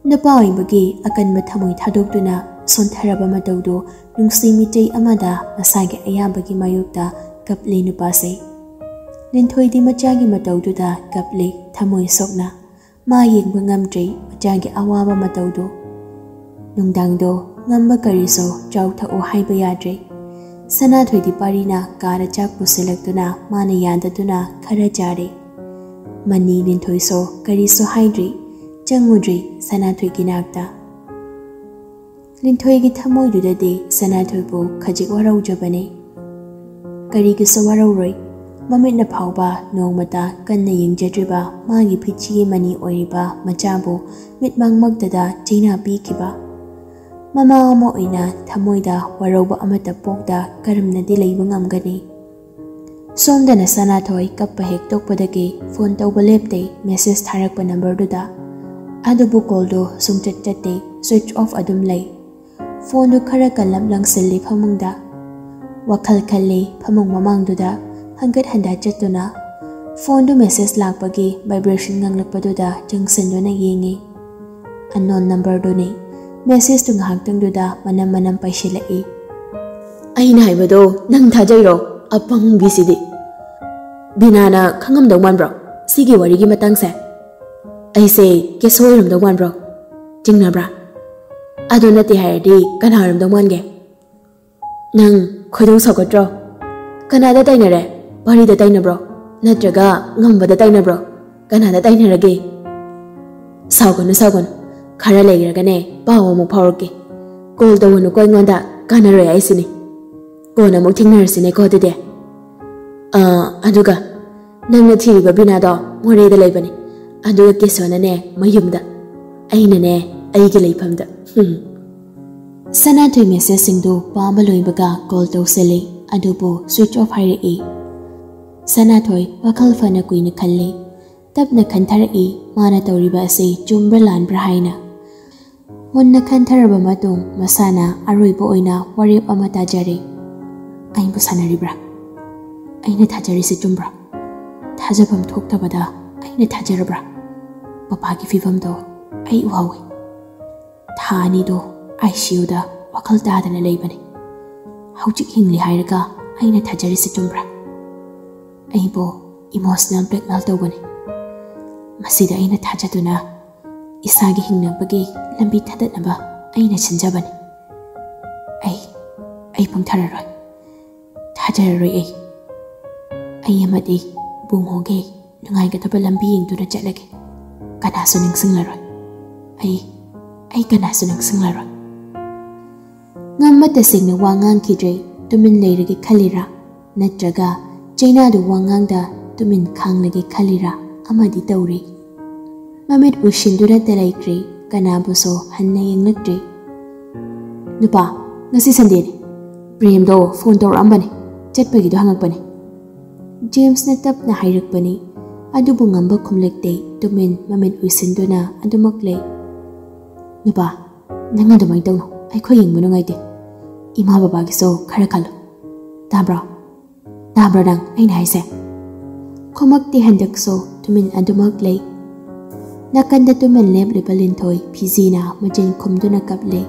ꯅꯨꯄꯥ ꯑꯣꯏꯕꯒꯤ ꯑꯀꯟꯕ ꯊꯃꯣꯏ ꯊꯥꯗꯣꯛꯇꯨꯅ ꯁꯣꯟꯊꯔꯕ ꯃꯇꯧꯗꯨ ꯅꯨꯡꯁꯤ ꯃꯤꯇꯩ ꯑꯃꯗ ꯃꯁꯥꯒꯤ ꯑꯌꯥꯕꯒꯤ ꯃꯥꯌꯣꯛꯇ ꯀꯞꯂꯤ ꯅꯨꯄꯥꯁꯦ꯫ ꯂꯤꯟꯊꯣꯏꯗꯤ ꯃꯆꯥꯒꯤ ꯃꯇꯧꯗꯨꯗ ꯀꯞꯂꯤ ꯊꯃꯣꯏ ꯁꯣꯛꯅ꯫ ꯃꯥ ꯌꯦꯡꯕ ꯉꯝꯗ꯭ꯔꯦ ꯃꯆꯥꯒꯤ ꯑꯋꯥꯕ ꯃꯇꯧꯗꯨ꯫ ꯅꯨꯡꯗꯥꯡꯗꯣ ꯉꯝꯕ ꯀꯔꯤꯁꯨ ꯆꯥꯎ ꯊꯛꯎ ꯍꯥꯏꯕ ꯌꯥꯗ꯭ꯔꯦ꯫ ꯁꯅꯥꯊꯣꯏꯗꯤ ꯄꯥꯔꯤꯅ ꯀꯥꯔ ꯆꯥꯛ ꯄꯨꯁꯤꯜꯂꯛꯇꯨꯅ ꯃꯥꯅ ꯌꯥꯗꯗꯨꯅ ꯈꯔ ꯆꯥꯔꯦ꯫ ꯃꯅꯤ ꯂꯤꯟꯊꯣꯏꯁꯨ ꯀꯔꯤꯁꯨ ꯍꯥꯏꯗ꯭ꯔꯤ, ꯆꯪꯉꯨꯗ꯭ꯔꯤ ꯁꯅꯥꯊꯣꯏꯒꯤ ꯅꯥꯛꯇ꯫ ꯂꯤꯟꯊꯣꯏꯒꯤ ꯊꯃꯣꯏꯗꯨꯗꯗꯤ ꯁꯅꯥꯊꯣꯏꯕꯨ ꯈꯖꯤꯛ ꯋꯥꯔꯧꯖꯕꯅꯤ꯫ ꯀꯔꯤꯒꯤꯁꯨ ꯋꯥꯔꯧꯔꯣꯏ꯫ ꯃꯃꯤꯠꯅ ꯐꯥꯎꯕ ꯅꯣꯡꯃꯇ ꯀꯟꯅ ꯌꯦꯡꯖꯗ꯭ꯔꯤꯕ ꯃꯥꯒꯤ ꯐꯤꯆꯤꯒꯤ ꯃꯅꯤ ꯑꯣꯏꯔꯤꯕ ꯃꯆꯥꯕꯨ ꯃꯤꯠꯃꯥꯡꯃꯛꯇꯗ ꯆꯩꯅꯥ ꯄꯤꯈꯤꯕ꯫ ꯃꯃꯥ ꯑꯃ ꯑꯣꯏꯅ ꯊꯃꯣꯏꯗ ꯋꯥꯔꯧꯕ ꯑꯃꯠꯇ ꯄꯣꯛꯇ ꯀꯔꯝꯅꯗꯤ ꯂꯩꯕ ꯉꯝꯒꯅꯤ? ꯁꯣꯝꯗꯅ ꯁꯅꯥꯊꯣꯏ ꯀꯞꯄ ꯍꯦꯛ ꯇꯣꯛꯄꯗꯒꯤ ꯐꯣꯟ ꯇꯧꯕ ꯂꯦꯞꯇꯦ ꯃꯦꯁꯦꯖ ꯊꯥꯔꯛꯄ ꯅꯝꯕꯔꯗꯨꯗ꯫ ꯑꯗꯨꯕꯨ ꯀꯣꯜꯗꯨ ꯁꯨꯡꯆꯠ ꯆꯠꯇꯦ, ꯁ꯭ꯋꯤꯆ ꯑꯣꯐ ꯑꯗꯨꯝ ꯂꯩ꯫ ꯐꯣꯟꯗꯨ ꯈꯔ ꯀꯜꯂꯞ ꯂꯪꯁꯤꯜꯂꯤ ꯐꯃꯨꯡꯗ꯫ ꯋꯥꯈꯜ ꯈꯜꯂꯤ ꯐꯃꯨꯡ ꯃꯃꯥꯡꯗꯨꯗ ꯍꯪꯒꯠ ꯍꯟꯗ ꯆꯠꯇꯨꯅ꯫ ꯐꯣꯟꯗꯨ ꯃꯦꯁꯦꯖ ꯂꯥꯛꯄꯒꯤ ꯚꯥꯏꯕ꯭ꯔꯦꯁꯟ ꯉꯪꯂꯛꯄꯗꯨꯗ ꯆꯪꯁꯤꯟꯗꯨꯅ ꯌꯦꯡꯉꯤ꯫ ꯑꯟꯅꯣꯟ ꯅꯝꯕꯔꯗꯨꯅꯤ꯫ ꯃꯦꯁꯦꯖꯇꯨ ꯉꯥꯏꯍꯥꯛꯇꯪꯗꯨꯗ ꯃꯅꯝ ꯃꯅꯝ ꯄꯥꯏꯁꯤꯜꯂꯛꯏ꯫ ꯑꯩꯅ ꯍꯥꯏꯕꯗꯣ ꯅꯪ ꯊꯥꯖꯩꯔꯣ? ꯑꯄꯪꯕꯤꯁꯤꯗꯤ꯫ ꯕꯤꯅꯥꯅ ꯈꯪꯉꯝꯗꯧ ꯃꯥꯟꯕ꯭ꯔꯣ ꯁꯤꯒꯤ ꯋꯥꯔꯤꯒꯤ ꯃꯇꯥꯡꯁꯦ? ꯑꯩꯁꯦ ꯀꯦꯁꯣ ꯑꯣꯏꯔꯝꯗꯧ ꯃꯥꯟꯕ꯭ꯔꯣ? ꯆꯤꯡꯅꯕ꯭ꯔꯥ? ꯑꯗꯨ ꯅꯠꯇꯦ ꯍꯥꯏꯔꯗꯤ ꯀꯅꯥ ꯑꯣꯏꯔꯝꯗꯧ ꯃꯥꯟꯒꯦ? ꯅꯪ ꯈꯣꯏꯗꯧ ꯁꯥꯎꯒꯠꯇ꯭ꯔꯣ? ꯀꯅꯥꯗ ꯇꯥꯏꯅꯔꯦ? ꯄꯥꯔꯤꯗ ꯇꯥꯏꯅꯕ꯭ꯔꯣ? ꯅꯠꯇ꯭ꯔꯒ ꯉꯝꯕꯗ ꯇꯥꯏꯅꯕ꯭ꯔꯣ? ꯀꯅꯥꯗ ꯇꯥꯏꯅꯔꯒꯦ? ꯁꯥꯎꯒꯅꯨ, ꯁꯥꯎꯒꯅꯨ꯫ ꯈꯔ ꯂꯩꯔꯒꯅꯦ ꯄꯥꯎ ꯑꯃꯨꯛ ꯐꯥꯎꯔꯛꯀꯦ꯫ ꯀꯣꯜ ꯇꯧꯒꯅꯨꯀꯣ ꯑꯩꯉꯣꯟꯗ, ꯀꯥꯟꯅꯔꯣꯏ ꯍꯥꯏꯁꯤꯅꯤ꯫ ꯀꯣꯟꯅ ꯑꯃꯨꯛ ꯊꯦꯡꯅꯔꯁꯤꯅꯦꯀꯣ ꯑꯗꯨꯗꯤ꯫ ꯑꯥ, ꯑꯗꯨꯒ ꯅꯪꯅ ꯊꯤꯔꯤꯕ ꯕꯤꯅꯥꯗꯣ ꯃꯣꯔꯦꯗ ꯂꯩꯕꯅꯦ꯫ ꯑꯗꯨꯒ ꯀꯦꯁꯣꯅꯅꯦ ꯃꯌꯨꯝꯗ꯫ ꯑꯩꯅꯅꯦ ꯑꯩꯒꯤ ꯂꯩꯐꯝꯗ꯫ ꯍꯨꯝ꯫ ꯁꯅꯥꯊꯣꯏ ꯃꯦꯁꯦꯖꯁꯤꯡꯗꯨ ꯄꯥꯕ ꯂꯣꯏꯕꯒ ꯀꯣꯜ ꯇꯧꯁꯤꯜꯂꯤ, ꯑꯗꯨꯕꯨ ꯁ꯭ꯋꯤꯆ ꯑꯣꯐ ꯍꯥꯏꯔꯛꯏ꯫ ꯁꯅꯥꯊꯣꯏ ꯋꯥꯈꯜ ꯐꯅ ꯀꯨꯏꯅ ꯈꯜꯂꯤ꯫ ꯇꯞꯅ ꯈꯟꯊꯔꯛꯏ, ꯃꯥꯅ ꯇꯧꯔꯤꯕ ꯑꯁꯤ ꯆꯨꯝꯕ꯭ꯔꯥ ꯂꯥꯟꯕ꯭ꯔꯥ ꯍꯥꯏꯅ꯫ ꯃꯨꯟꯅ ꯈꯟꯊꯔꯕ ꯃꯇꯨꯡ ꯃꯁꯥꯅ ꯑꯔꯣꯏꯕ ꯑꯣꯏꯅ ꯋꯥꯔꯦꯞ ꯑꯃ ꯇꯥꯖꯔꯦ꯫ ꯑꯩꯕꯨ ꯁꯥꯟꯅꯔꯤꯕ꯭ꯔꯥ? ꯑꯩꯅ ꯊꯥꯖꯔꯤꯁꯤ ꯆꯨꯝꯕ꯭ꯔꯥ? ꯊꯥꯖꯐꯝ ꯊꯣꯛꯇꯕꯗ ꯑꯩꯅ ꯊꯥꯖꯔꯕ꯭ꯔꯥ? ꯄꯄꯥꯒꯤ ꯐꯤꯕꯝꯗꯣ ꯑꯩ ꯎꯍꯧꯏ꯫ ꯊꯥ ꯑꯅꯤꯗꯣ ꯑꯥꯏ ꯁꯤ ꯌꯨꯗ ꯋꯥꯈꯜ ꯇꯥꯗꯅ ꯂꯩꯕꯅꯤ꯫ ꯍꯧꯖꯤꯛ ꯍꯤꯡꯂꯤ ꯍꯥꯏꯔꯒ ꯑꯩꯅ ꯊꯥꯖꯔꯤꯁꯤ ꯆꯨꯝꯕ꯭ꯔꯥ? ꯑꯩꯕꯨ ꯏꯃꯣꯁꯅꯦꯜ ꯕ꯭ꯂꯦꯛꯃꯦꯜ ꯇꯧꯕꯅꯤ꯫ ꯃꯁꯤꯗ ꯑꯩꯅ ꯊꯥꯖꯗꯨꯅ ꯏꯁꯥꯒꯤ ꯍꯤꯡꯅꯕꯒꯤ ꯂꯝꯕꯤ ꯊꯥꯗꯠꯅꯕ ꯑꯩꯅ ꯁꯤꯟꯖꯕꯅꯤ꯫ ꯑꯩ ꯑꯩ ꯄꯪꯊꯔꯔꯣꯏ꯫ ꯊꯥꯖꯔꯔꯣꯏ ꯑꯩ꯫ ꯑꯩ ꯑꯃꯗꯤ ꯕꯨꯡꯉꯣꯒꯤ ꯅꯨꯡꯉꯥꯏꯒꯗꯕ ꯂꯝꯕꯤ ꯌꯦꯡꯗꯨꯅ ꯆꯠꯂꯒꯦ꯫ ꯀꯅꯥꯁꯨ ꯅꯤꯡꯁꯤꯡꯂꯔꯣꯏ꯫ ꯑꯩ ꯑꯩ ꯀꯅꯥꯁꯨ ꯅꯤꯡꯁꯤꯡꯂꯔꯣꯏ꯫ ꯉꯝꯃ ꯇꯁꯦꯡꯅ ꯋꯥ ꯉꯥꯡꯈꯤꯗ꯭ꯔꯦ꯫ ꯇꯨꯃꯤꯟ ꯂꯩꯔꯒꯦ ꯈꯜꯂꯤꯔꯥ? ꯅꯠꯇ꯭ꯔꯒ ꯆꯩꯅꯥꯗꯨ ꯋꯥ ꯉꯥꯡꯗ ꯇꯨꯃꯤꯟ ꯈꯥꯡꯂꯒꯦ ꯈꯜꯂꯤꯔꯥ? ꯑꯃꯗꯤ ꯇꯧꯔꯦ꯫ ꯃꯃꯤꯠ ꯎꯏꯁꯤꯟꯗꯨꯅꯇ ꯂꯩꯈ꯭ꯔꯦ꯫ ꯀꯅꯥꯕꯨꯁꯨ ꯍꯟꯅ ꯌꯦꯡꯂꯛꯇ꯭ꯔꯦ꯫ "ꯅꯨꯄꯥ, ꯉꯁꯤ ꯁꯟꯗꯦꯅꯤ꯫ ꯄ꯭ꯔꯦꯝꯗꯣ ꯐꯣꯟ ꯇꯧꯔꯛꯑꯝꯕꯅꯤ꯫ ꯆꯠꯄꯒꯤꯗꯣ ꯍꯪꯉꯛꯄꯅꯤ꯫" ꯖꯦꯝꯁꯅ ꯇꯞꯅ ꯍꯥꯏꯔꯛꯄꯅꯤ꯫ ꯑꯗꯨꯕꯨ ꯉꯝꯕ ꯈꯨꯝꯂꯛꯇꯦ꯫ ꯇꯨꯃꯤꯟ ꯃꯃꯤꯠ ꯎꯏꯁꯤꯟꯗꯨꯅ ꯑꯗꯨꯃꯛ ꯂꯩ꯫ "ꯅꯨꯄꯥ, ꯅꯪ ꯑꯗꯨꯃꯥꯏꯅ ꯇꯧꯅꯨ꯫ ꯑꯩꯈꯣꯏ ꯌꯦꯡꯕ ꯅꯨꯡꯉꯥꯏꯇꯦ꯫ ꯏꯃꯥ ꯕꯕꯥꯒꯤꯁꯨ ꯈꯔ ꯈꯜꯂꯨ꯫ ꯇꯥꯕ꯭ꯔꯣ? ꯇꯥꯕ꯭ꯔꯣ ꯅꯪ ꯑꯩꯅ ꯍꯥꯏꯁꯦ?" ꯈꯨꯝꯃꯛꯇꯦ ꯍꯟꯗꯛꯁꯨ꯫ ꯇꯨꯃꯤꯟ ꯑꯗꯨꯃꯛ ꯂꯩ꯫ ꯅꯥꯀꯟꯗ ꯇꯨꯃꯤꯟ ꯂꯦꯞꯂꯤꯕ ꯂꯤꯟꯊꯣꯏ ꯐꯤꯖꯤꯅ ꯃꯆꯤꯟ ꯈꯨꯝꯗꯨꯅ ꯀꯞꯂꯦ꯫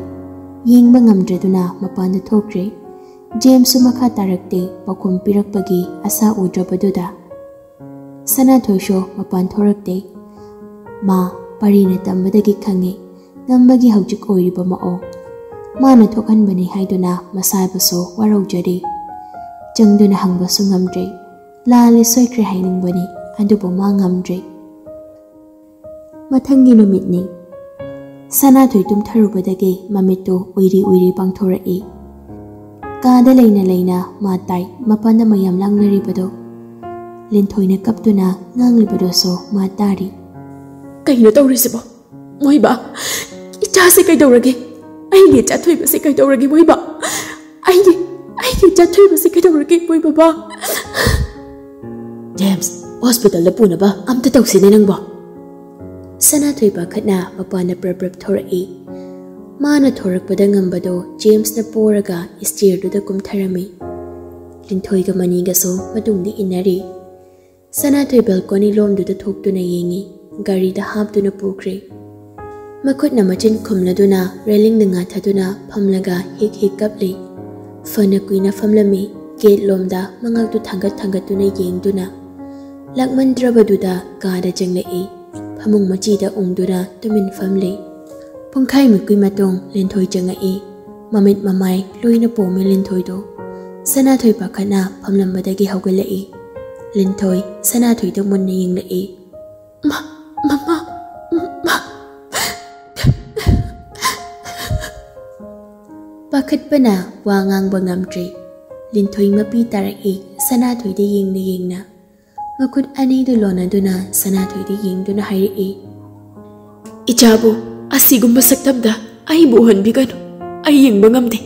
ꯌꯦꯡꯕ ꯉꯝꯗ꯭ꯔꯗꯨꯅ ꯃꯄꯥꯟꯗ ꯊꯣꯛꯈ꯭ꯔꯦ꯫ ꯖꯦꯝꯁꯁꯨ ꯃꯈꯥ ꯇꯥꯔꯛꯇꯦ꯫ ꯄꯥꯎꯈꯨꯝ ꯄꯤꯔꯛꯄꯒꯤ ꯑꯁꯥ ꯎꯗ꯭ꯔꯕꯗꯨꯗ꯫ ꯁꯅꯥꯊꯣꯏꯁꯨ ꯃꯄꯥꯟ ꯊꯣꯔꯛꯇꯦ꯫ ꯃꯥ ꯄꯔꯤꯅ ꯇꯝꯕꯗꯒꯤ ꯈꯪꯉꯦ, ꯉꯝꯕꯒꯤ ꯍꯧꯖꯤꯛ ꯑꯣꯏꯔꯤꯕ ꯃꯑꯣꯡ꯫ ꯃꯥꯅ ꯊꯣꯛꯍꯟꯕꯅꯤ ꯍꯥꯏꯗꯨꯅ ꯃꯁꯥꯕꯨꯁꯨ ꯋꯥꯔꯧꯖꯔꯤ꯫ ꯆꯪꯗꯨꯅ ꯍꯪꯕꯁꯨ ꯉꯝꯗ꯭ꯔꯦ꯫ ꯂꯥꯜꯂꯦ, ꯁꯣꯏꯈ꯭ꯔꯦ ꯍꯥꯏꯅꯤꯡꯕꯅꯤ, ꯑꯗꯨꯕꯨ ꯃꯥ ꯉꯝꯗ꯭ꯔꯦ꯫ ꯃꯊꯪꯒꯤ ꯅꯨꯃꯤꯠꯅꯤ꯫ ꯁꯅꯥꯊꯣꯏ ꯇꯨꯝꯊꯔꯨꯕꯗꯒꯤ ꯃꯃꯤꯠꯇꯨ ꯎꯏꯔꯤ ꯎꯏꯔꯤ ꯄꯥꯡꯊꯣꯔꯛꯏ꯫ ꯀꯥꯗ ꯂꯩꯅ ꯂꯩꯅ ꯃꯥ ꯇꯥꯏ, ꯃꯄꯥꯟꯗ ꯃꯌꯥꯝ ꯂꯥꯡꯅꯔꯤꯕꯗꯣ꯫ ꯂꯤꯟꯊꯣꯏꯅ ꯀꯞꯇꯨꯅ ꯉꯥꯡꯂꯤꯕꯗꯨꯁꯨ ꯃꯥ ꯇꯥꯔꯤ꯫ "ꯀꯩꯅꯣ ꯇꯧꯔꯤꯁꯤꯕꯣ? ꯃꯣꯏꯕꯥ, ꯏꯆꯥꯁꯦ ꯀꯩꯗꯧꯔꯒꯦ? ꯑꯩꯒꯤ ꯏꯆꯥ ꯊꯣꯏꯕꯁꯦ ꯀꯩꯗꯧꯔꯒꯦ, ꯃꯣꯏꯕꯥ? ꯑꯩꯒꯤ, ꯑꯩꯒꯤ ꯏꯆꯥ ꯊꯣꯏꯕꯁꯦ ꯀꯩꯗꯧꯔꯒꯦ, ꯃꯣꯏ ꯕꯕꯥ?" "ꯖꯦꯝꯁ, ꯍꯣꯁꯄꯤꯇꯥꯜꯗ ꯄꯨꯅꯕ ꯑꯝꯇ ꯇꯧꯁꯤꯅꯦ ꯅꯪꯕꯣ꯫" ꯁꯅꯥꯊꯣꯏ ꯄꯥꯈꯠꯅ ꯃꯄꯥꯟꯗ ꯄ꯭ꯔꯞ ꯄ꯭ꯔꯞ ꯊꯣꯔꯛꯏ꯫ ꯃꯥꯅ ꯊꯣꯔꯛꯄꯗ ꯉꯝꯕꯗꯣ ꯖꯦꯝꯁꯅ ꯄꯣꯔꯒ ꯁ꯭ꯇꯦꯌꯔꯗꯨꯗ ꯀꯨꯝꯊꯔꯝꯃꯤ꯫ ꯂꯤꯟꯊꯣꯏꯒ ꯃꯅꯤꯒꯁꯨ ꯃꯇꯨꯡꯗ ꯏꯟꯅꯔꯤ꯫ ꯁꯅꯥꯊꯣꯏ ꯕꯦꯜꯀꯣꯅꯤ ꯂꯣꯝꯗꯨꯗ ꯊꯣꯛꯇꯨꯅ ꯌꯦꯡꯉꯤ꯫ ꯒꯥꯔꯤꯗ ꯍꯥꯞꯇꯨꯅ ꯄꯨꯈ꯭ꯔꯦ꯫ ꯃꯈꯨꯠꯅ ꯃꯆꯤꯟ ꯈꯨꯝꯂꯗꯨꯅ ꯔꯦꯂꯤꯡꯗ ꯉꯥꯊꯗꯨꯅ ꯐꯝꯂꯒ ꯍꯤꯛ ꯍꯤꯛ ꯀꯞꯂꯤ꯫ ꯐꯅ ꯀꯨꯏꯅ ꯐꯝꯂꯝꯃꯤ꯫ ꯒꯦꯠ ꯂꯣꯝꯗ ꯃꯉꯛꯇꯨ ꯊꯥꯡꯒꯠ ꯊꯥꯡꯒꯠꯇꯨꯅ ꯌꯦꯡꯗꯨꯅ꯫ ꯂꯥꯛꯃꯟꯗ꯭ꯔꯕꯗꯨꯗ ꯀꯥꯗ ꯆꯪꯂꯛꯏ꯫ ꯐꯃꯨꯡ ꯃꯆꯤꯗ ꯎꯪꯗꯨꯅ ꯇꯨꯃꯤꯟ ꯐꯝꯂꯤ꯫ ꯄꯨꯡꯈꯥꯏꯃꯨꯛꯀꯤ ꯃꯇꯨꯡ ꯂꯤꯟꯊꯣꯏ ꯆꯪꯉꯛꯏ꯫ ꯃꯃꯤꯠ ꯃꯃꯥꯏ ꯂꯣꯏꯅ ꯄꯣꯝꯃꯤ ꯂꯤꯟꯊꯣꯏꯗꯣ꯫ ꯁꯅꯥꯊꯣꯏ ꯄꯥꯈꯠꯅ ꯐꯝꯂꯝꯕꯗꯒꯤ ꯍꯧꯒꯠꯂꯛꯏ꯫ ꯂꯤꯟꯊꯣꯏ ꯁꯅꯥꯊꯣꯏꯗ ꯃꯨꯟꯅ ꯌꯦꯡꯂꯛꯏ꯫ "ꯃꯥ, ꯃꯃꯥ, ꯃꯥ!" ꯄꯥꯈꯠꯄꯅ ꯋꯥ ꯉꯥꯡꯕ ꯉꯝꯗ꯭ꯔꯦ꯫ ꯂꯤꯟꯊꯣꯏ ꯃꯄꯤ ꯇꯥꯔꯛꯏ ꯁꯅꯥꯊꯣꯏꯗ ꯌꯦꯡꯅ ꯌꯦꯡꯅ꯫ ꯃꯈꯨꯠ ꯑꯅꯤꯗꯨ ꯂꯣꯟꯅꯗꯨꯅ ꯁꯅꯥꯊꯣꯏꯗ ꯌꯦꯡꯗꯨꯅ ꯍꯥꯏꯔꯛꯏ, "ꯏꯆꯥꯕꯨ ꯑꯁꯤꯒꯨꯝꯕ ꯁꯛꯇꯝꯗ ꯑꯩꯕꯨ ꯎꯍꯟꯕꯤꯒꯅꯨ꯫ ꯑꯩ ꯌꯦꯡꯕ ꯉꯝꯗꯦ꯫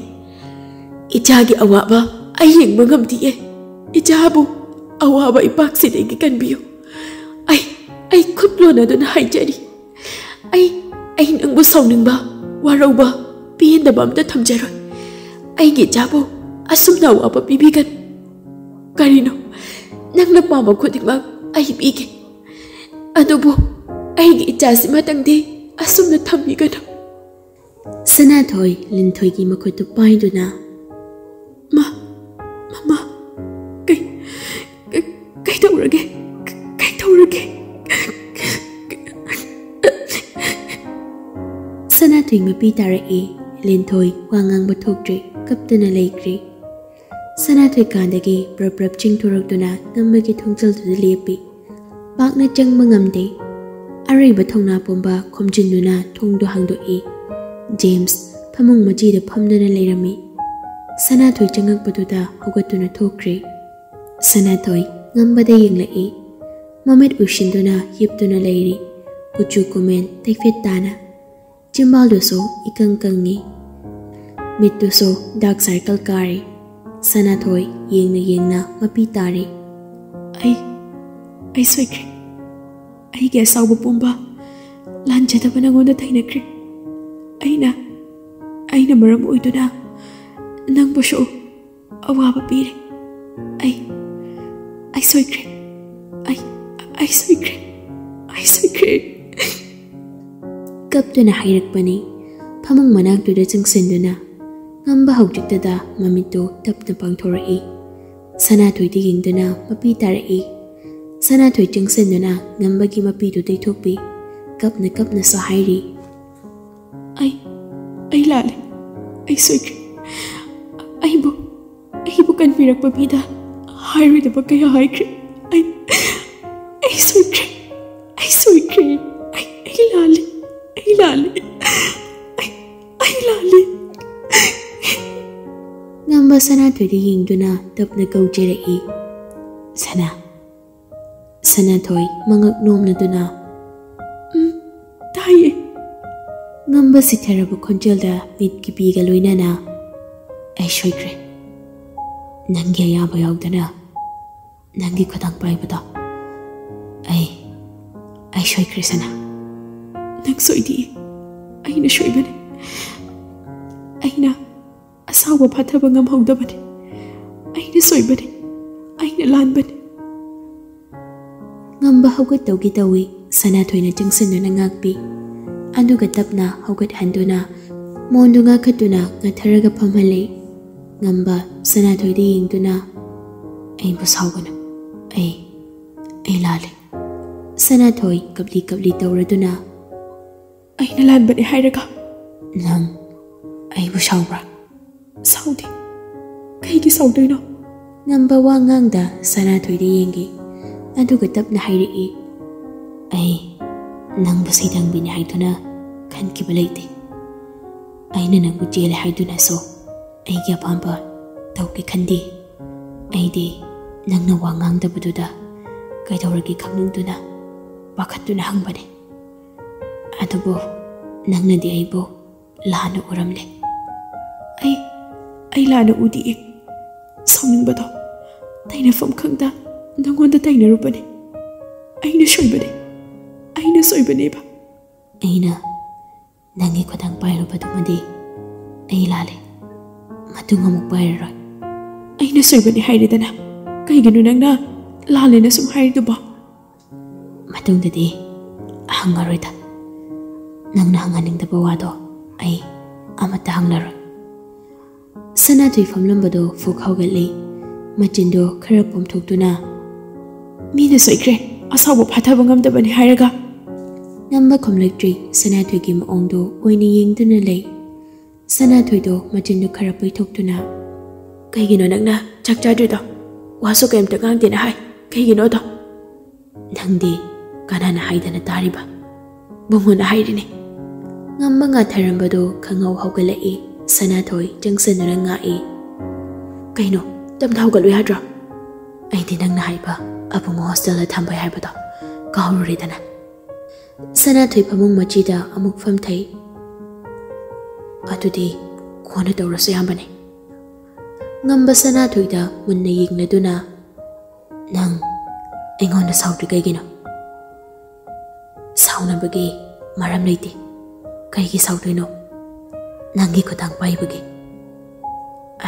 ꯏꯆꯥꯒꯤ ꯑꯋꯥꯕ ꯑꯩ ꯌꯦꯡꯕ ꯉꯝꯗꯤꯌꯦ꯫ ꯏꯆꯥꯕꯨ ꯑꯋꯥꯕ ꯏꯄꯥꯛꯁꯤꯗꯒꯤ ꯀꯟꯕꯤꯌꯨ꯫ ꯑꯩ, ꯑꯩ ꯈꯨꯠ ꯂꯣꯟꯅꯗꯨꯅ ꯍꯥꯏꯖꯔꯤ꯫ ꯑꯩ, ꯑꯩ ꯅꯪꯕꯨ ꯁꯥꯎꯅꯤꯡꯕ, ꯋꯥꯔꯧꯕ, ꯄꯦꯟꯗꯕ ꯑꯝꯇ ꯊꯝꯖꯔꯣꯏ꯫ ꯑꯩꯒꯤ ꯏꯆꯥꯕꯨ ꯑꯁꯨꯝꯅ ꯑꯋꯥꯕ ꯄꯤꯕꯤꯒꯅꯨ꯫ ꯀꯔꯤꯅꯣ? ꯅꯪꯅ ꯄꯥꯝꯕ ꯈꯨꯗꯤꯡꯃꯛ ꯑꯩ ꯄꯤꯒꯦ꯫ ꯑꯗꯨꯕꯨ ꯑꯩꯒꯤ ꯏꯆꯥꯁꯤꯃꯇꯪꯗꯤ ꯑꯁꯨꯝꯅ ꯊꯝꯕꯤꯒꯅꯨ꯫" ꯁꯅꯥꯊꯣꯏ ꯂꯤꯟꯊꯣꯏꯒꯤ ꯃꯈꯨꯠꯇꯨ ꯄꯥꯏꯗꯨꯅ, "ꯃꯥ, ꯃꯃꯥ, ꯀꯩ, ꯀꯩ, ꯀꯩꯗꯧꯔꯒꯦ? ꯀꯩꯗꯧꯔꯒꯦ?" ꯁꯅꯥꯊꯣꯏ ꯃꯄꯤ ꯇꯥꯔꯛꯏ꯫ ꯂꯤꯟꯊꯣꯏ ꯋꯥ ꯉꯥꯡꯕ ꯊꯣꯛꯇ꯭ꯔꯦ, ꯀꯞꯇꯨꯅ ꯂꯩꯈ꯭ꯔꯦ꯫ ꯁꯅꯥꯊꯣꯏ ꯀꯥꯗꯒꯤ ꯄ꯭ꯔꯞ ꯄ꯭ꯔꯞ ꯆꯤꯡꯊꯣꯔꯛꯇꯨꯅ ꯉꯝꯕꯒꯤ ꯊꯣꯡꯖꯜꯗꯨꯗ ꯂꯦꯞꯄꯤ꯫ ꯄꯥꯛꯅ ꯆꯪꯕ ꯉꯝꯗꯦ꯫ ꯑꯔꯩꯕ ꯊꯧꯅꯥ ꯄꯨꯝꯕ ꯈꯣꯝꯖꯤꯟꯗꯨꯅ ꯊꯣꯡꯗꯨ ꯍꯥꯡꯗꯣꯛꯏ꯫ ꯖꯦꯝꯁ ꯐꯃꯨꯡ ꯃꯆꯤꯗ ꯐꯝꯗꯨꯅ ꯂꯩꯔꯝꯃꯤ꯫ ꯁꯅꯥꯊꯣꯏ ꯆꯪꯉꯛꯄꯗꯨꯗ ꯍꯧꯒꯠꯇꯨꯅ ꯊꯣꯛꯈ꯭ꯔꯦ꯫ ꯁꯅꯥꯊꯣꯏ ꯉꯝꯕꯗ ꯌꯦꯡꯂꯛꯏ꯫ ꯃꯃꯤꯠ ꯎꯏꯁꯤꯟꯗꯨꯅ ꯍꯤꯞꯇꯨꯅ ꯂꯩꯔꯤ꯫ ꯀꯨꯆꯨ ꯀꯨꯃꯦꯟ ꯇꯩꯐꯦꯠ ꯇꯥꯅ꯫ ꯆꯤꯝꯕꯥꯜꯗꯨꯁꯨ ꯏꯀꯪ ꯀꯪꯉꯤ꯫ ꯃꯤꯠꯇꯨꯁꯨ ꯗꯥꯔꯛ ꯁꯥꯔꯀꯜ ꯀꯥꯔꯤ꯫ ꯁꯅꯥꯊꯣꯏ ꯌꯦꯡꯅ ꯌꯦꯡꯅ ꯃꯄꯤ ꯇꯥꯔꯤ꯫ "ꯑꯩ, ꯑꯩ ꯁꯣꯏꯈ꯭ꯔꯦ꯫ ꯑꯩꯒꯤ ꯑꯁꯥꯎꯕ ꯄꯨꯝꯕ ꯂꯥꯟꯖꯗꯕ ꯅꯉꯣꯟꯗ ꯊꯦꯡꯅꯈ꯭ꯔꯦ꯫ ꯑꯩꯅ, ꯑꯩꯅ ꯃꯔꯝ ꯑꯣꯏꯗꯨꯅ ꯅꯪꯕꯨꯁꯨ ꯑꯋꯥꯕ ꯄꯤꯔꯦ꯫ ꯑꯩ, ꯑꯩ ꯁꯣꯏꯈ꯭ꯔꯦ꯫ ꯑꯩ, ꯑꯩ ꯁꯣꯏꯈ꯭ꯔꯦ꯫ ꯑꯩ ꯁꯣꯏꯈ꯭ꯔꯦ꯫" ꯀꯞꯇꯨꯅ ꯍꯥꯏꯔꯛꯄꯅꯤ꯫ ꯐꯃꯨꯡ ꯃꯅꯥꯛꯇꯨꯗ ꯆꯪꯁꯤꯟꯗꯨꯅ ꯉꯝꯕ ꯍꯧꯖꯤꯛꯇꯗ ꯃꯃꯤꯠꯇꯨ ꯇꯞꯅ ꯄꯥꯡꯊꯣꯔꯛꯏ꯫ ꯁꯅꯥꯊꯣꯏꯗ ꯌꯦꯡꯗꯨꯅ ꯃꯄꯤ ꯇꯥꯔꯛꯏ꯫ ꯁꯅꯥꯊꯣꯏ ꯆꯪꯁꯤꯟꯗꯨꯅ ꯉꯝꯕꯒꯤ ꯃꯄꯤꯗꯨ ꯇꯩꯊꯣꯛꯄꯤ꯫ ꯀꯞꯅ ꯀꯞꯅꯁꯨ ꯍꯥꯏꯔꯤ, "ꯑꯩ, ꯑꯩ ꯂꯥꯜꯂꯦ꯫ ꯑꯩ ꯁꯣꯏꯈ꯭ꯔꯦ꯫ ꯑꯩꯕꯨ, ꯑꯩꯕꯨ ꯀꯟꯕꯤꯔꯛꯄ ꯃꯤꯗ ꯍꯥꯏꯔꯣꯏꯗꯕ ꯀꯌꯥ ꯍꯥꯏꯈ꯭ꯔꯦ꯫ ꯑꯩ, ꯑꯩ ꯁꯣꯏꯈ꯭ꯔꯦ꯫ ꯑꯩ ꯁꯣꯏꯈ꯭ꯔꯦ꯫ ꯑꯩ, ꯑꯩ ꯂꯥꯜꯂꯦ꯫ ꯑꯩ ꯂꯥꯜꯂꯦ꯫ ꯑꯩ, ꯑꯩ ꯂꯥꯜꯂꯦ꯫" ꯉꯝꯕ ꯁꯅꯥꯊꯣꯏꯗ ꯌꯦꯡꯗꯨꯅ ꯇꯞꯅ ꯀꯧꯖꯔꯛꯏ, "ꯁꯅꯥ꯫" ꯁꯅꯥꯊꯣꯏ ꯃꯉꯛ ꯅꯣꯝꯅꯗꯨꯅ, "ꯎꯝ, ꯇꯥꯏꯌꯦ꯫" ꯉꯝꯕ ꯁꯤꯊꯔꯕ ꯈꯣꯟꯖꯦꯜꯗ ꯃꯤꯠꯀꯤ ꯄꯤꯒ ꯂꯣꯏꯅꯅ, "ꯑꯩ ꯁꯣꯏꯈ꯭ꯔꯦ꯫ ꯅꯪꯒꯤ ꯑꯌꯥꯕ ꯌꯥꯎꯗꯅ ꯅꯪꯒꯤ ꯈꯨꯗꯥꯡ ꯄꯥꯏꯕꯗꯣ ꯑꯩ, ꯑꯩ ꯁꯣꯏꯈ꯭ꯔꯦ, ꯁꯅꯥ꯫" "ꯅꯪ ꯁꯣꯏꯗꯤꯌꯦ꯫ ꯑꯩꯅ ꯁꯣꯏꯕꯅꯦ꯫ ꯑꯩꯅ ꯑꯁꯥꯎꯕ ꯐꯥꯊꯕ ꯉꯝꯍꯧꯗꯕꯅꯦ꯫ ꯑꯩꯅ ꯁꯣꯏꯕꯅꯦ꯫ ꯑꯩꯅ ꯂꯥꯟꯕꯅꯦ꯫" ꯉꯝꯕ ꯍꯧꯒꯠꯇꯧꯒꯤ ꯇꯧꯏ꯫ ꯁꯅꯥꯊꯣꯏꯅ ꯆꯪꯁꯤꯟꯗꯨꯅ ꯉꯥꯛꯄꯤ꯫ ꯑꯗꯨꯒ ꯇꯞꯅ ꯍꯧꯒꯠꯍꯟꯗꯨꯅ ꯃꯣꯟꯗꯨ ꯉꯥꯈꯠꯇꯨꯅ ꯉꯥꯊꯔꯒ ꯐꯝꯍꯜꯂꯤ꯫ ꯉꯝꯕ ꯁꯅꯥꯊꯣꯏꯗ ꯌꯦꯡꯗꯨꯅ, "ꯑꯩꯕꯨ ꯁꯥꯎꯒꯅꯨ꯫ ꯑꯩ, ꯑꯩ ꯂꯥꯜꯂꯦ꯫" ꯁꯅꯥꯊꯣꯏ ꯀꯞꯂꯤ ꯀꯞꯂꯤ ꯇꯧꯔꯗꯨꯅ, "ꯑꯩꯅ ꯂꯥꯟꯕꯅꯦ ꯍꯥꯏꯔꯒ?" "ꯅꯪ ꯑꯩꯕꯨ ꯁꯥꯎꯕ꯭ꯔꯥ?" "ꯁꯥꯎꯗꯦ꯫ ꯀꯩꯒꯤ ꯁꯥꯎꯗꯣꯏꯅꯣ?" ꯉꯝꯕ ꯋꯥ ꯉꯥꯡꯗ ꯁꯅꯥꯊꯣꯏꯗ ꯌꯦꯡꯉꯤ꯫ ꯑꯗꯨꯒ ꯇꯞꯅ ꯍꯥꯏꯔꯛꯏ, "ꯑꯩ ꯅꯪꯕꯨ ꯁꯩꯗꯥꯡꯕꯤꯅꯤ ꯍꯥꯏꯗꯨꯅ ꯈꯟꯈꯤꯕ ꯂꯩꯇꯦ꯫ ꯑꯩꯅ ꯅꯪꯕꯨ ꯆꯦꯜꯂꯦ ꯍꯥꯏꯗꯨꯅꯁꯨ ꯑꯩꯒꯤ ꯑꯄꯥꯝꯕ ꯇꯧꯒꯦ ꯈꯟꯗꯦ꯫ ꯑꯩꯗꯤ ꯅꯪꯅ ꯋꯥ ꯉꯥꯡꯗꯕꯗꯨꯗ ꯀꯩꯗꯧꯔꯒꯦ ꯈꯪꯅꯤꯡꯗꯨꯅ ꯄꯥꯈꯠꯇꯨꯅ ꯍꯪꯕꯅꯦ꯫ ꯑꯗꯨꯕꯨ ꯅꯪꯅꯗꯤ ꯑꯩꯕꯨ ꯂꯥꯟꯅ ꯎꯔꯝꯂꯦ꯫" "ꯑꯩ, ꯑꯩ ꯂꯥꯟꯅ ꯎꯗꯤꯌꯦ꯫ ꯁꯥꯎꯅꯤꯡꯕꯗꯣ ꯇꯩꯅꯐꯝ ꯈꯪꯗ ꯅꯪꯉꯣꯟꯗ ꯇꯩꯅꯔꯨꯕꯅꯦ꯫ ꯑꯩꯅ ꯁꯣꯏꯕꯅꯦ꯫ ꯑꯩꯅ ꯁꯣꯏꯕꯅꯦꯕ꯫" "ꯑꯩꯅ ꯅꯪꯒꯤ ꯈꯨꯗꯥꯡ ꯄꯥꯏꯔꯨꯕꯗꯨꯃꯗꯤ ꯑꯩ ꯂꯥꯜꯂꯦ꯫ ꯃꯇꯨꯡ ꯑꯃꯨꯛ ꯄꯥꯏꯔꯔꯣꯏ꯫" "ꯑꯩꯅ ꯁꯣꯏꯕꯅꯦ ꯍꯥꯏꯔꯦꯗꯅ, ꯀꯩꯒꯤꯅꯣ ꯅꯪꯅ ꯂꯥꯜꯂꯦꯅ ꯁꯨꯝ ꯍꯥꯏꯔꯤꯗꯨꯕꯣ?" "ꯃꯇꯨꯡꯗꯗꯤ ꯍꯪꯉꯔꯣꯏꯗ꯫" ꯅꯪꯅ ꯍꯪꯍꯟꯅꯤꯡꯗꯕ ꯋꯥꯗꯣ ꯑꯩ ꯑꯃꯠꯇ ꯍꯪꯂꯔꯣꯏ꯫ ꯁꯅꯥꯊꯣꯏ ꯐꯝꯂꯝꯕꯗꯣ ꯐꯨꯛ ꯍꯧꯒꯠꯂꯤ꯫ ꯃꯆꯤꯟꯗꯣ ꯈꯔ ꯄꯣꯝꯊꯣꯛꯇꯨꯅ, "ꯃꯤꯅ ꯁꯣꯏꯈ꯭ꯔꯦ, ꯑꯁꯥꯎꯕ ꯐꯥꯊꯕ ꯉꯝꯗꯕꯅꯤ ꯍꯥꯏꯔꯒ?" ꯉꯝꯕ ꯈꯨꯝꯂꯛꯇ꯭ꯔꯤ꯫ ꯁꯅꯥꯊꯣꯏꯒꯤ ꯃꯑꯣꯡꯗꯣ ꯑꯣꯏꯅ ꯌꯦꯡꯗꯨꯅ ꯂꯩ꯫ ꯁꯅꯥꯊꯣꯏꯗꯣ ꯃꯆꯤꯟꯗꯣ ꯈꯔ ꯄꯩꯊꯣꯛꯇꯨꯅ, "ꯀꯩꯒꯤꯅꯣ ꯅꯪꯅ ꯆꯥꯛ ꯆꯥꯗ꯭ꯔꯤꯗꯣ? ꯋꯥꯁꯨ ꯀꯩꯝꯇ ꯉꯥꯡꯗꯦꯅ ꯍꯥꯏ꯫ ꯀꯩꯒꯤꯅꯣ ꯑꯗꯣ?" "ꯅꯪꯗꯤ ꯀꯅꯥꯅ ꯍꯥꯏꯗꯅ ꯇꯥꯔꯤꯕ? ꯕꯨꯡꯉꯣꯅ ꯍꯥꯏꯔꯤꯅꯦ꯫" ꯉꯝꯕ ꯉꯥꯊꯔꯝꯕꯗꯣ ꯈꯪꯍꯧ ꯍꯧꯒꯠꯂꯛꯏ꯫ ꯁꯅꯥꯊꯣꯏ ꯆꯪꯁꯤꯟꯗꯨꯅ ꯉꯥꯛꯏ꯫ "ꯀꯩꯅꯣ, ꯇꯞꯅ ꯍꯧꯒꯠꯂꯨ ꯌꯥꯗ꯭ꯔꯣ? ꯑꯩꯗꯤ ꯅꯪꯅ ꯍꯥꯏꯕ ꯑꯕꯨꯡꯉꯣ ꯍꯣꯁꯇꯦꯜꯗ ꯊꯝꯕꯩ ꯍꯥꯏꯕꯗꯣ ꯀꯥꯎꯔꯨꯔꯦꯗꯅ꯫" ꯁꯅꯥꯊꯣꯏ ꯐꯃꯨꯡ ꯃꯆꯤꯗ ꯑꯃꯨꯛ ꯐꯝꯊꯩ꯫ "ꯑꯗꯨꯗꯤ ꯀꯣꯟꯅ ꯇꯧꯔꯁꯨ ꯌꯥꯝꯕꯅꯦ꯫" ꯉꯝꯕ ꯁꯅꯥꯊꯣꯏꯗ ꯃꯨꯟꯅ ꯌꯦꯡꯂꯗꯨꯅ, "ꯅꯪ ꯑꯩꯉꯣꯟꯗ ꯁꯥꯎꯗ꯭ꯔꯤ ꯀꯩꯒꯤꯅꯣ?" "ꯁꯥꯎꯅꯕꯒꯤ ꯃꯔꯝ ꯂꯩꯇꯦ꯫ ꯀꯩꯒꯤ ꯁꯥꯎꯗꯣꯏꯅꯣ? ꯅꯪꯒꯤ ꯈꯨꯗꯥꯡ ꯄꯥꯏꯕꯒꯤ꯫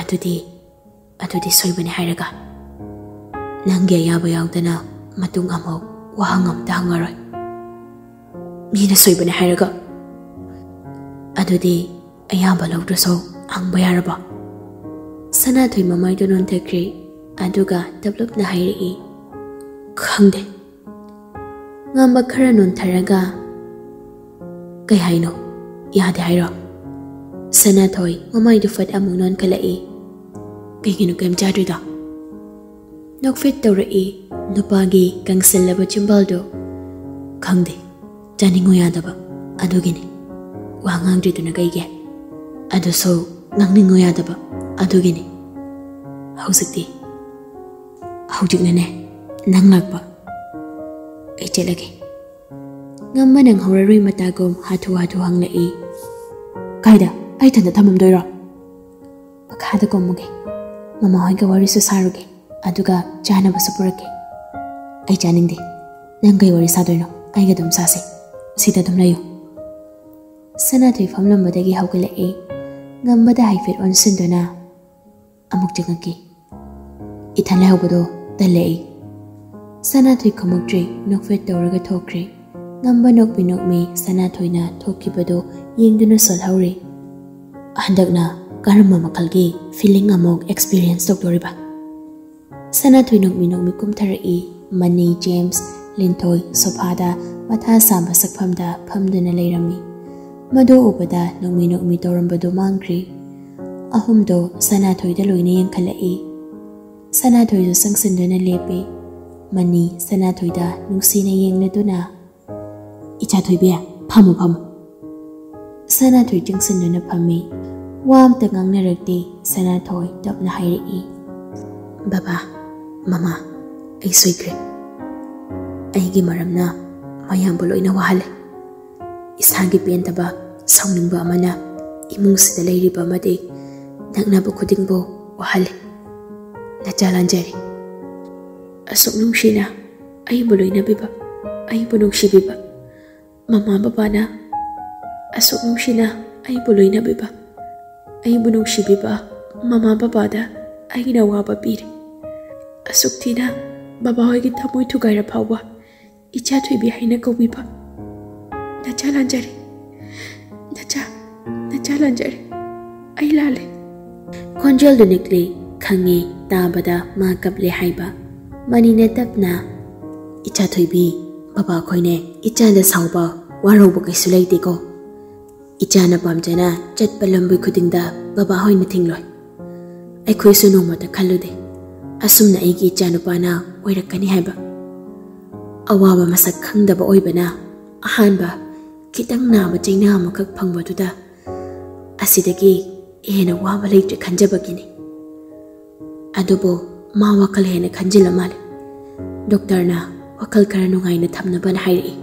ꯑꯗꯨꯗꯤ, ꯑꯗꯨꯗꯤ ꯁꯣꯏꯕꯅꯦ ꯍꯥꯏꯔꯒ? ꯅꯪꯒꯤ ꯑꯌꯥꯕ ꯌꯥꯎꯗꯅ ꯃꯇꯨꯡ ꯑꯃꯨꯛ ꯋꯥꯍꯪ ꯑꯝꯇ ꯍꯪꯉꯔꯣꯏ꯫ ꯃꯤꯅ ꯁꯣꯏꯕꯅꯦ ꯍꯥꯏꯔꯒ? ꯑꯗꯨꯗꯤ ꯑꯌꯥꯕ ꯂꯧꯗ꯭ꯔꯁꯨ ꯍꯪꯕ ꯌꯥꯔꯕꯣ?" ꯁꯅꯥꯊꯣꯏ ꯃꯃꯥꯏꯗꯨ ꯅꯣꯟꯊꯈ꯭ꯔꯦ, ꯑꯗꯨꯒ ꯇꯞꯂꯞꯅ ꯍꯥꯏꯔꯛꯏ, "ꯈꯪꯗꯦ꯫" ꯉꯝꯕ ꯈꯔ ꯅꯣꯟꯊꯔꯒ, "ꯀꯩ ꯍꯥꯏꯅꯣ? ꯌꯥꯗꯦ ꯍꯥꯏꯔꯣ?" ꯁꯅꯥꯊꯣꯏ ꯃꯃꯥꯏꯗꯨ ꯐꯠ ꯑꯃꯨꯛ ꯅꯣꯟꯈꯠꯂꯛꯏ꯫ "ꯀꯩꯒꯤꯅꯣ ꯀꯩꯝ ꯆꯥꯗ꯭ꯔꯤꯗꯣ?" ꯅꯣꯛꯐꯦꯠ ꯇꯧꯔꯛꯏ꯫ ꯅꯨꯄꯥꯒꯤ ꯀꯪꯁꯤꯜꯂꯕ ꯆꯤꯝꯕꯥꯜꯗꯨ, "ꯈꯪꯗꯦ, ꯆꯥꯅꯤꯡꯉꯨ ꯌꯥꯗꯕ, ꯑꯗꯨꯒꯤꯅꯤ꯫ ꯋꯥ ꯉꯥꯡꯗ꯭ꯔꯤꯗꯨꯅ ꯀꯩꯒꯤ? ꯑꯗꯨꯁꯨ ꯉꯥꯡꯅꯤꯡꯉꯨ ꯌꯥꯗꯕ, ꯑꯗꯨꯒꯤꯅꯤ꯫ ꯍꯧꯖꯤꯛꯇꯤ, ꯍꯧꯖꯤꯛꯅꯅꯦ, ꯅꯪ ꯂꯥꯛꯄ꯫ ꯑꯩ ꯆꯠꯂꯒꯦ꯫" ꯉꯝꯕ ꯅꯪꯍꯧꯔꯔꯣꯏ ꯃꯇꯥꯒꯨꯝ ꯍꯥꯊꯨ ꯍꯥꯊꯨ ꯍꯪꯂꯛꯏ꯫ "ꯀꯥꯏꯗ? ꯑꯩ ꯏꯊꯟꯗ ꯊꯝꯃꯝꯗꯣꯏꯔꯣ?" "ꯃꯈꯥꯗ ꯀꯨꯝꯃꯨꯒꯦ꯫ ꯃꯃꯥ ꯍꯣꯏꯒ ꯋꯥꯔꯤꯁꯨ ꯁꯥꯔꯨꯒꯦ, ꯑꯗꯨꯒ ꯆꯥꯅꯕꯁꯨ ꯄꯨꯔꯛꯀꯦ꯫ ꯑꯩ ꯆꯥꯅꯤꯡꯗꯦ꯫ ꯅꯪ ꯀꯩ ꯋꯥꯔꯤ ꯁꯥꯗꯣꯏꯅꯣ? ꯑꯩꯒ ꯑꯗꯨꯝ ꯁꯥꯁꯦ꯫ ꯁꯤꯗ ꯑꯗꯨꯝ ꯂꯩꯌꯨ꯫" ꯁꯅꯥꯊꯣꯏ ꯐꯝꯂꯝꯕꯗꯒꯤ ꯍꯧꯒꯠꯂꯛꯏ꯫ ꯉꯝꯕꯗ ꯍꯥꯏꯐꯦꯠ ꯑꯣꯟꯁꯤꯟꯗꯨꯅ, "ꯑꯃꯨꯛ ꯆꯪꯉꯛꯀꯦ꯫ ꯏꯊꯟ ꯂꯩꯍꯧꯕꯗꯣ ꯇꯜꯂꯦ ꯑꯩ꯫" ꯁꯅꯥꯊꯣꯏ ꯈꯨꯝꯃꯛꯇ꯭ꯔꯦ, ꯅꯣꯛꯐꯦꯠ ꯇꯧꯔꯒ ꯊꯣꯛꯈ꯭ꯔꯦ꯫ ꯉꯝꯕ ꯅꯣꯛꯃꯤ ꯅꯣꯛꯃꯤ ꯁꯅꯥꯊꯣꯏꯅ ꯊꯣꯛꯈꯤꯕꯗꯨ ꯌꯦꯡꯗꯨꯅ ꯁꯣꯜꯍꯧꯔꯤ꯫ "ꯍꯟꯗꯛꯅ ꯀꯔꯝꯕ ꯃꯈꯜꯒꯤ feeling ꯑꯃꯨꯛ experience ꯇꯧꯗꯣꯔꯤꯕ?" ꯁꯅꯥꯊꯣꯏ ꯅꯣꯛꯃꯤ ꯅꯣꯛꯃꯤ ꯀꯨꯝꯊꯔꯛꯏ꯫ ꯃꯅꯤ, ꯖꯦꯝꯁ, ꯂꯤꯟꯊꯣꯏ ꯁꯣꯐꯥꯗ ꯃꯊꯥ ꯁꯥꯕ ꯁꯛꯐꯝꯗ ꯐꯝꯗꯨꯅ ꯂꯩꯔꯝꯃꯤ꯫ ꯃꯗꯨ ꯎꯕꯗ ꯅꯣꯛꯃꯤ ꯅꯣꯛꯃꯤ ꯇꯧꯔꯝꯕꯗꯨ ꯃꯥꯡꯈ꯭ꯔꯤ꯫ ꯑꯍꯨꯝꯗꯣ ꯁꯅꯥꯊꯣꯏꯗ ꯂꯣꯏꯅ ꯌꯦꯡꯈꯠꯂꯛꯏ꯫ ꯁꯅꯥꯊꯣꯏꯁꯨ ꯆꯪꯁꯤꯟꯗꯨꯅ ꯂꯦꯞꯄꯤ꯫ ꯃꯅꯤ ꯁꯅꯥꯊꯣꯏꯗ ꯅꯨꯡꯁꯤꯅ ꯌꯦꯡꯂꯗꯨꯅ, "ꯏꯆꯥ ꯊꯣꯏꯕꯤ, ꯐꯝꯃꯨ, ꯐꯝꯃꯨ꯫" ꯁꯅꯥꯊꯣꯏ ꯆꯪꯁꯤꯟꯗꯨꯅ ꯐꯝꯃꯤ꯫ ꯋꯥ ꯑꯝꯇ ꯉꯥꯡꯅꯔꯛꯇꯦ꯫ ꯁꯅꯥꯊꯣꯏ ꯇꯞꯅ ꯍꯥꯏꯔꯛꯏ, "ꯕꯕꯥ, ꯃꯃꯥ, ꯑꯩ ꯁꯣꯏꯈ꯭ꯔꯦ꯫ ꯑꯩꯒꯤ ꯃꯔꯝꯅ ꯃꯌꯥꯝꯕꯨ ꯂꯣꯏꯅ ꯋꯥꯍꯜꯂꯦ꯫ ꯏꯁꯥꯒꯤ ꯄꯦꯟꯗꯕ, ꯁꯥꯎꯅꯤꯡꯕ ꯑꯃꯅ ꯏꯃꯨꯡꯁꯤꯗ ꯂꯩꯔꯤꯕ ꯑꯃꯗꯤ ꯅꯛꯅꯕ ꯈꯨꯗꯤꯡꯕꯨ ꯋꯥꯍꯜꯂꯦ꯫ ꯅꯆꯥ ꯂꯥꯟꯖꯔꯦ꯫ ꯑꯁꯨꯛ ꯅꯨꯡꯁꯤꯅ ꯑꯩꯕꯨ ꯂꯣꯏꯅꯕꯤꯕ, ꯑꯩꯕꯨ ꯅꯨꯡꯁꯤꯕꯤꯕ ꯃꯃꯥ ꯕꯕꯥꯅ, ꯑꯁꯨꯛ ꯅꯨꯡꯁꯤꯅ ꯑꯩꯕꯨ ꯂꯣꯏꯅꯕꯤꯕ, ꯑꯩꯕꯨ ꯅꯨꯡꯁꯤꯕꯤꯕ ꯃꯃꯥ ꯕꯕꯥꯗ ꯑꯩꯅ ꯑꯋꯥꯕ ꯄꯤꯔꯦ꯫ ꯑꯁꯨꯛ ꯊꯤꯅ ꯕꯕꯥ ꯍꯣꯏꯒꯤ ꯊꯃꯣꯏ ꯊꯨꯒꯥꯏꯔ ꯐꯥꯎꯕ ꯏꯆꯥ ꯊꯣꯏꯕꯤ ꯍꯥꯏꯅ ꯀꯧꯕꯤꯕ꯫ ꯅꯆꯥ ꯂꯥꯟꯖꯔꯦ, ꯅꯆꯥ, ꯅꯆꯥ ꯂꯥꯟꯖꯔꯦ꯫ ꯑꯩ ꯂꯥꯜꯂꯦ꯫" ꯈꯣꯟꯖꯦꯜꯗꯨ ꯅꯤꯛꯂꯤ꯫ ꯈꯪꯉꯦ, ꯇꯥꯕꯗ ꯃꯥ ꯀꯞꯂꯦ ꯍꯥꯏꯕ꯫ ꯃꯅꯤꯅ ꯇꯞꯅ, "ꯏꯆꯥ ꯊꯣꯏꯕꯤ, ꯕꯕꯥ ꯑꯩꯈꯣꯏꯅꯦ ꯏꯆꯥꯗ ꯁꯥꯎꯕ, ꯋꯥꯔꯧꯕ ꯀꯩꯁꯨ ꯂꯩꯇꯦꯀꯣ꯫ ꯏꯆꯥꯅ ꯄꯥꯝꯖꯅ ꯆꯠꯄ ꯂꯝꯕꯤ ꯈꯨꯗꯤꯡꯗ ꯕꯕꯥ ꯍꯣꯏꯅ ꯊꯤꯡꯂꯣꯏ꯫ ꯑꯩꯈꯣꯏꯁꯨ ꯅꯣꯡꯃꯇ ꯈꯜꯂꯨꯗꯦ ꯑꯁꯨꯝꯅ ꯑꯩꯒꯤ ꯏꯆꯥꯅꯨꯄꯥꯅ ꯑꯣꯏꯔꯛꯀꯅꯤ ꯍꯥꯏꯕ꯫ ꯑꯋꯥꯕ ꯃꯁꯛ ꯈꯪꯗꯕ ꯑꯣꯏꯕꯅ ꯑꯍꯥꯟꯕ ꯈꯤꯇꯪ ꯅꯥꯕ ꯆꯩꯅꯥ ꯑꯃꯈꯛ ꯐꯪꯕꯗꯨꯗ ꯑꯁꯤꯗꯒꯤ ꯍꯦꯟꯅ ꯋꯥꯕ ꯂꯩꯇ꯭ꯔꯦ ꯈꯟꯖꯕꯒꯤꯅꯤ꯫ ꯑꯗꯨꯕꯨ ꯃꯥ ꯋꯥꯈꯜ ꯍꯦꯟꯅ ꯈꯟꯖꯤꯜꯂ ꯃꯥꯜꯂꯦ꯫ ꯗꯣꯛꯇꯔꯅ ꯋꯥꯈꯜ ꯈꯔ ꯅꯨꯡꯉꯥꯏꯅ ꯊꯝꯅꯕꯅ ꯍꯥꯏꯔꯛꯏ꯫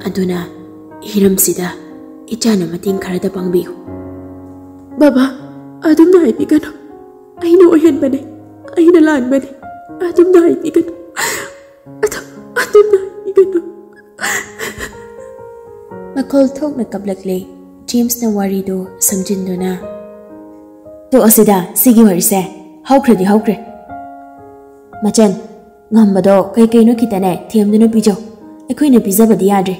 ꯑꯗꯨꯅ ꯍꯤꯔꯝꯁꯤꯗ ꯏꯆꯥꯅ ꯃꯇꯦꯡ ꯈꯔꯗ ꯄꯥꯡꯕꯤꯌꯨ꯫" "ꯕꯕꯥ, ꯑꯗꯨꯝꯅ ꯍꯥꯏꯕꯤꯒꯅꯨ꯫ ꯑꯩꯅ ꯑꯣꯏꯍꯟꯕꯅꯦ, ꯑꯩꯅ ꯂꯥꯟꯕꯅꯦ꯫ ꯑꯗꯨꯝꯅ ꯍꯥꯏꯕꯤꯒꯅꯨ꯫ ꯑꯗꯨꯝ, ꯑꯗꯨꯝꯅ ꯍꯥꯏꯕꯤꯒꯅꯨ꯫" ꯃꯈꯣꯜ ꯊꯣꯛꯅ ꯀꯞꯂꯛꯂꯦ꯫ ꯖꯦꯝꯁꯅ ꯋꯥꯔꯤꯗꯨ ꯁꯝꯖꯤꯟꯗꯨꯅ, "ꯇꯣꯛꯑꯁꯤꯗ, ꯁꯤꯒꯤ ꯋꯥꯔꯤꯁꯦ ꯍꯧꯈ꯭ꯔꯗꯤ ꯍꯧꯈ꯭ꯔꯦ꯫ ꯃꯆꯟ, ꯉꯝꯕꯗꯣ ꯀꯩ ꯀꯩꯅꯣ ꯈꯤꯇꯅꯦ ꯊꯦꯝꯗꯨꯅ ꯄꯤꯖꯧ꯫ "ꯑꯩꯈꯣꯏꯅ ꯄꯤꯖꯕꯗꯤ ꯌꯥꯗ꯭ꯔꯦ꯫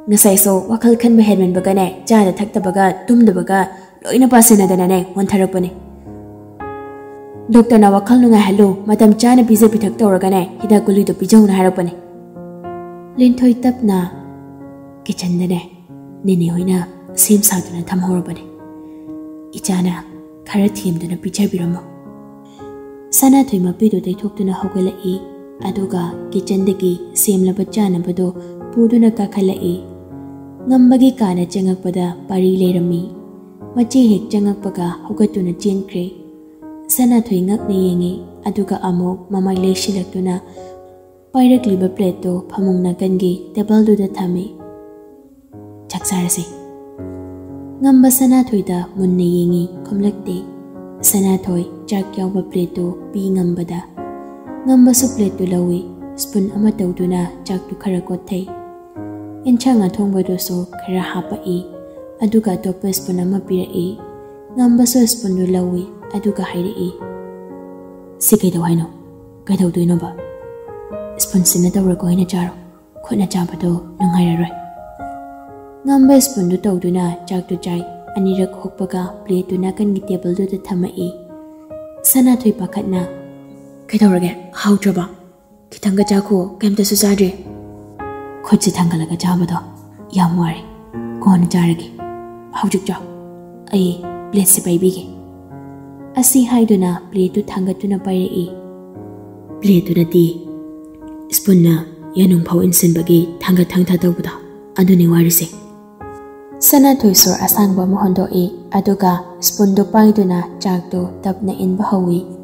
ꯉꯁꯥꯏꯁꯨ ꯋꯥꯈꯜ ꯈꯟꯕ ꯍꯦꯟꯃꯟꯕꯒꯅꯦ, ꯆꯥꯗ ꯊꯛꯇꯕꯒ ꯇꯨꯝꯗꯕꯒ ꯂꯣꯏꯅ ꯄꯥꯁꯤꯟꯅꯗꯅꯅꯦ ꯋꯥꯟꯊꯔꯛꯄꯅꯦ꯫ ꯗꯣꯛꯇꯔꯅ ꯋꯥꯈꯜ ꯅꯨꯡꯉꯥꯏꯍꯜꯂꯨ, ꯃꯇꯝ ꯆꯥꯅ ꯄꯤꯖ ꯄꯤꯊꯛ ꯇꯧꯔꯒꯅꯦ ꯍꯤꯗꯥꯛ ꯒꯨꯂꯤꯗꯣ ꯄꯤꯖꯧꯅ ꯍꯥꯏꯔꯛꯄꯅꯦ"꯫ ꯂꯤꯟꯊꯣꯏ ꯇꯞꯅ ꯀꯤꯆꯟꯗꯅꯦ ꯅꯦꯅꯦ ꯍꯣꯏꯅ ꯁꯦꯝ ꯁꯥꯗꯨꯅ ꯊꯝꯍꯧꯔꯕꯅꯦ꯫ "ꯏꯆꯥꯅ ꯈꯔ ꯊꯦꯝꯗꯨꯅ ꯄꯤꯖꯕꯤꯔꯝꯃꯣ"꯫ ꯁꯅꯥꯊꯣꯏ ꯃꯄꯤꯗꯨ ꯇꯩꯊꯣꯛꯇꯨꯅ ꯍꯧꯒꯠꯂꯛꯏ꯫ ꯑꯗꯨꯒ ꯀꯤꯆꯟꯗꯒꯤ ꯁꯦꯝꯂꯕ ꯆꯥꯅꯕꯗꯨ ꯄꯨꯗꯨꯅ ꯀꯥꯈꯠꯂꯛꯏ꯫ ꯉꯝꯕꯒꯤ ꯀꯥꯅ ꯆꯪꯉꯛꯄꯗ ꯄꯥꯔꯤ ꯂꯩꯔꯝꯃꯤ꯫ ꯃꯆꯦ ꯍꯦꯛ ꯆꯪꯉꯛꯄꯒ ꯍꯧꯒꯠꯇꯨꯅ ꯆꯦꯟꯈ꯭ꯔꯦ꯫ ꯁꯅꯥꯊꯣꯏ ꯉꯛꯅ ꯌꯦꯡꯉꯤ, ꯑꯗꯨꯒ ꯑꯃꯨꯛ ꯃꯃꯥꯏ ꯂꯩꯁꯤꯜꯂꯛꯇꯨꯅ ꯄꯥꯏꯔꯛꯂꯤꯕ ꯄ꯭ꯂꯦꯠꯇꯨ ꯐꯃꯨꯡ ꯅꯥꯀꯟꯒꯤ ꯇꯦꯕꯜꯗꯨꯗ ꯊꯝꯃꯤ꯫ "ꯆꯥꯛ ꯆꯥꯔꯁꯤ"꯫ ꯉꯝꯕ ꯁꯅꯥꯊꯣꯏꯗ ꯃꯨꯟꯅ ꯌꯦꯡꯉꯤ, ꯈꯨꯝꯂꯛꯇꯦ꯫ ꯁꯅꯥꯊꯣꯏ ꯆꯥꯛ ꯌꯥꯎꯕ ꯄ꯭ꯂꯦꯠꯇꯨ ꯄꯤ ꯉꯝꯕꯗ꯫ ꯉꯝꯕꯁꯨ ꯄ꯭ꯂꯦꯠꯇꯨ ꯂꯧꯏ, ꯁ꯭ꯄꯨꯟ ꯑꯃ ꯇꯧꯗꯨꯅ ꯆꯥꯛꯇꯨ ꯈꯔ ꯀꯣꯠꯊꯩ꯫ ꯑꯦꯟꯁꯥꯡ ꯑꯊꯣꯡꯕꯗꯨꯁꯨ ꯈꯔ ꯍꯥꯞꯄꯛꯏ, ꯑꯗꯨꯒ ꯑꯇꯣꯞꯄ ꯁ꯭ꯄꯨꯟ ꯑꯃ ꯄꯤꯔꯛꯏ꯫ ꯉꯝꯕꯁꯨ ꯁ꯭ꯄꯨꯟꯗꯨ ꯂꯧꯏ, ꯑꯗꯨꯒ ꯍꯥꯏꯔꯛꯏ, "ꯁꯤ ꯀꯩꯗꯧ ꯍꯥꯏꯅꯣ? ꯀꯩꯗꯧꯗꯣꯏꯅꯣꯕ? ꯁ꯭ꯄꯨꯟꯁꯤꯅ ꯇꯧꯔꯒ ꯑꯣꯏꯅ ꯆꯥꯔꯣ, ꯈꯨꯠꯅ ꯆꯥꯕꯗꯣ ꯅꯨꯡꯉꯥꯏꯔꯔꯣꯏ"꯫ ꯉꯝꯕ ꯁ꯭ꯄꯨꯟꯗꯨ ꯇꯧꯗꯨꯅ ꯆꯥꯛꯇꯨ ꯆꯥꯏ, ꯑꯅꯤꯔꯛ ꯍꯨꯛꯄꯒ ꯄ꯭ꯂꯦꯠꯇꯨ ꯅꯥꯀꯟꯒꯤ ꯇꯦꯕꯜꯗꯨꯗ ꯊꯝꯃꯛꯏ꯫ ꯁꯅꯥꯊꯣꯏ ꯄꯥꯈꯠꯅ, "ꯀꯩꯗꯧꯔꯒꯦ? ꯍꯥꯎꯇ꯭ꯔꯕ? ꯈꯤꯇꯪꯒ ꯆꯥꯈꯣ, ꯀꯩꯝꯇꯁꯨ ꯆꯥꯗ꯭ꯔꯤ"꯫ "ꯈꯨꯠꯁꯤ ꯊꯥꯡꯒꯠꯂꯒ ꯆꯥꯕꯗꯣ ꯌꯥꯝ ꯋꯥꯔꯦ, ꯀꯣꯟꯅ ꯆꯥꯔꯒꯦ, ꯍꯧꯖꯤꯛ ꯆꯥꯎ, ꯑꯩ ꯄ꯭ꯂꯦꯠꯁꯤ ꯄꯥꯏꯕꯤꯒꯦ"꯫ ꯑꯁꯤ ꯍꯥꯏꯗꯨꯅ ꯄ꯭ꯂꯦꯠꯇꯨ ꯊꯥꯡꯒꯠꯇꯨꯅ ꯄꯥꯏꯔꯛꯏ꯫ ꯄ꯭ꯂꯦꯠꯇꯨ ꯅꯠꯇꯦ, ꯁ꯭ꯄꯨꯟꯅ ꯌꯥꯅꯨꯡ ꯐꯥꯎ ꯏꯟꯁꯤꯟꯕꯒꯤ ꯊꯥꯡꯒꯠ ꯊꯥꯡꯊ ꯇꯧꯕꯗꯣ, ꯑꯗꯨꯅꯤ ꯋꯥꯔꯤꯁꯦ꯫ ꯁꯅꯥꯊꯣꯏ ꯁꯣꯔ ꯑꯁꯥꯡꯕ ꯑꯃ ꯍꯣꯟꯗꯣꯛꯏ, ꯑꯗꯨꯒ ꯁ꯭ꯄꯨꯟꯗꯨ ꯄꯥꯏꯗꯨꯅ ꯆꯥꯛꯇꯨ ꯇꯞꯅ ꯏꯟꯕ ꯍꯧꯏ꯫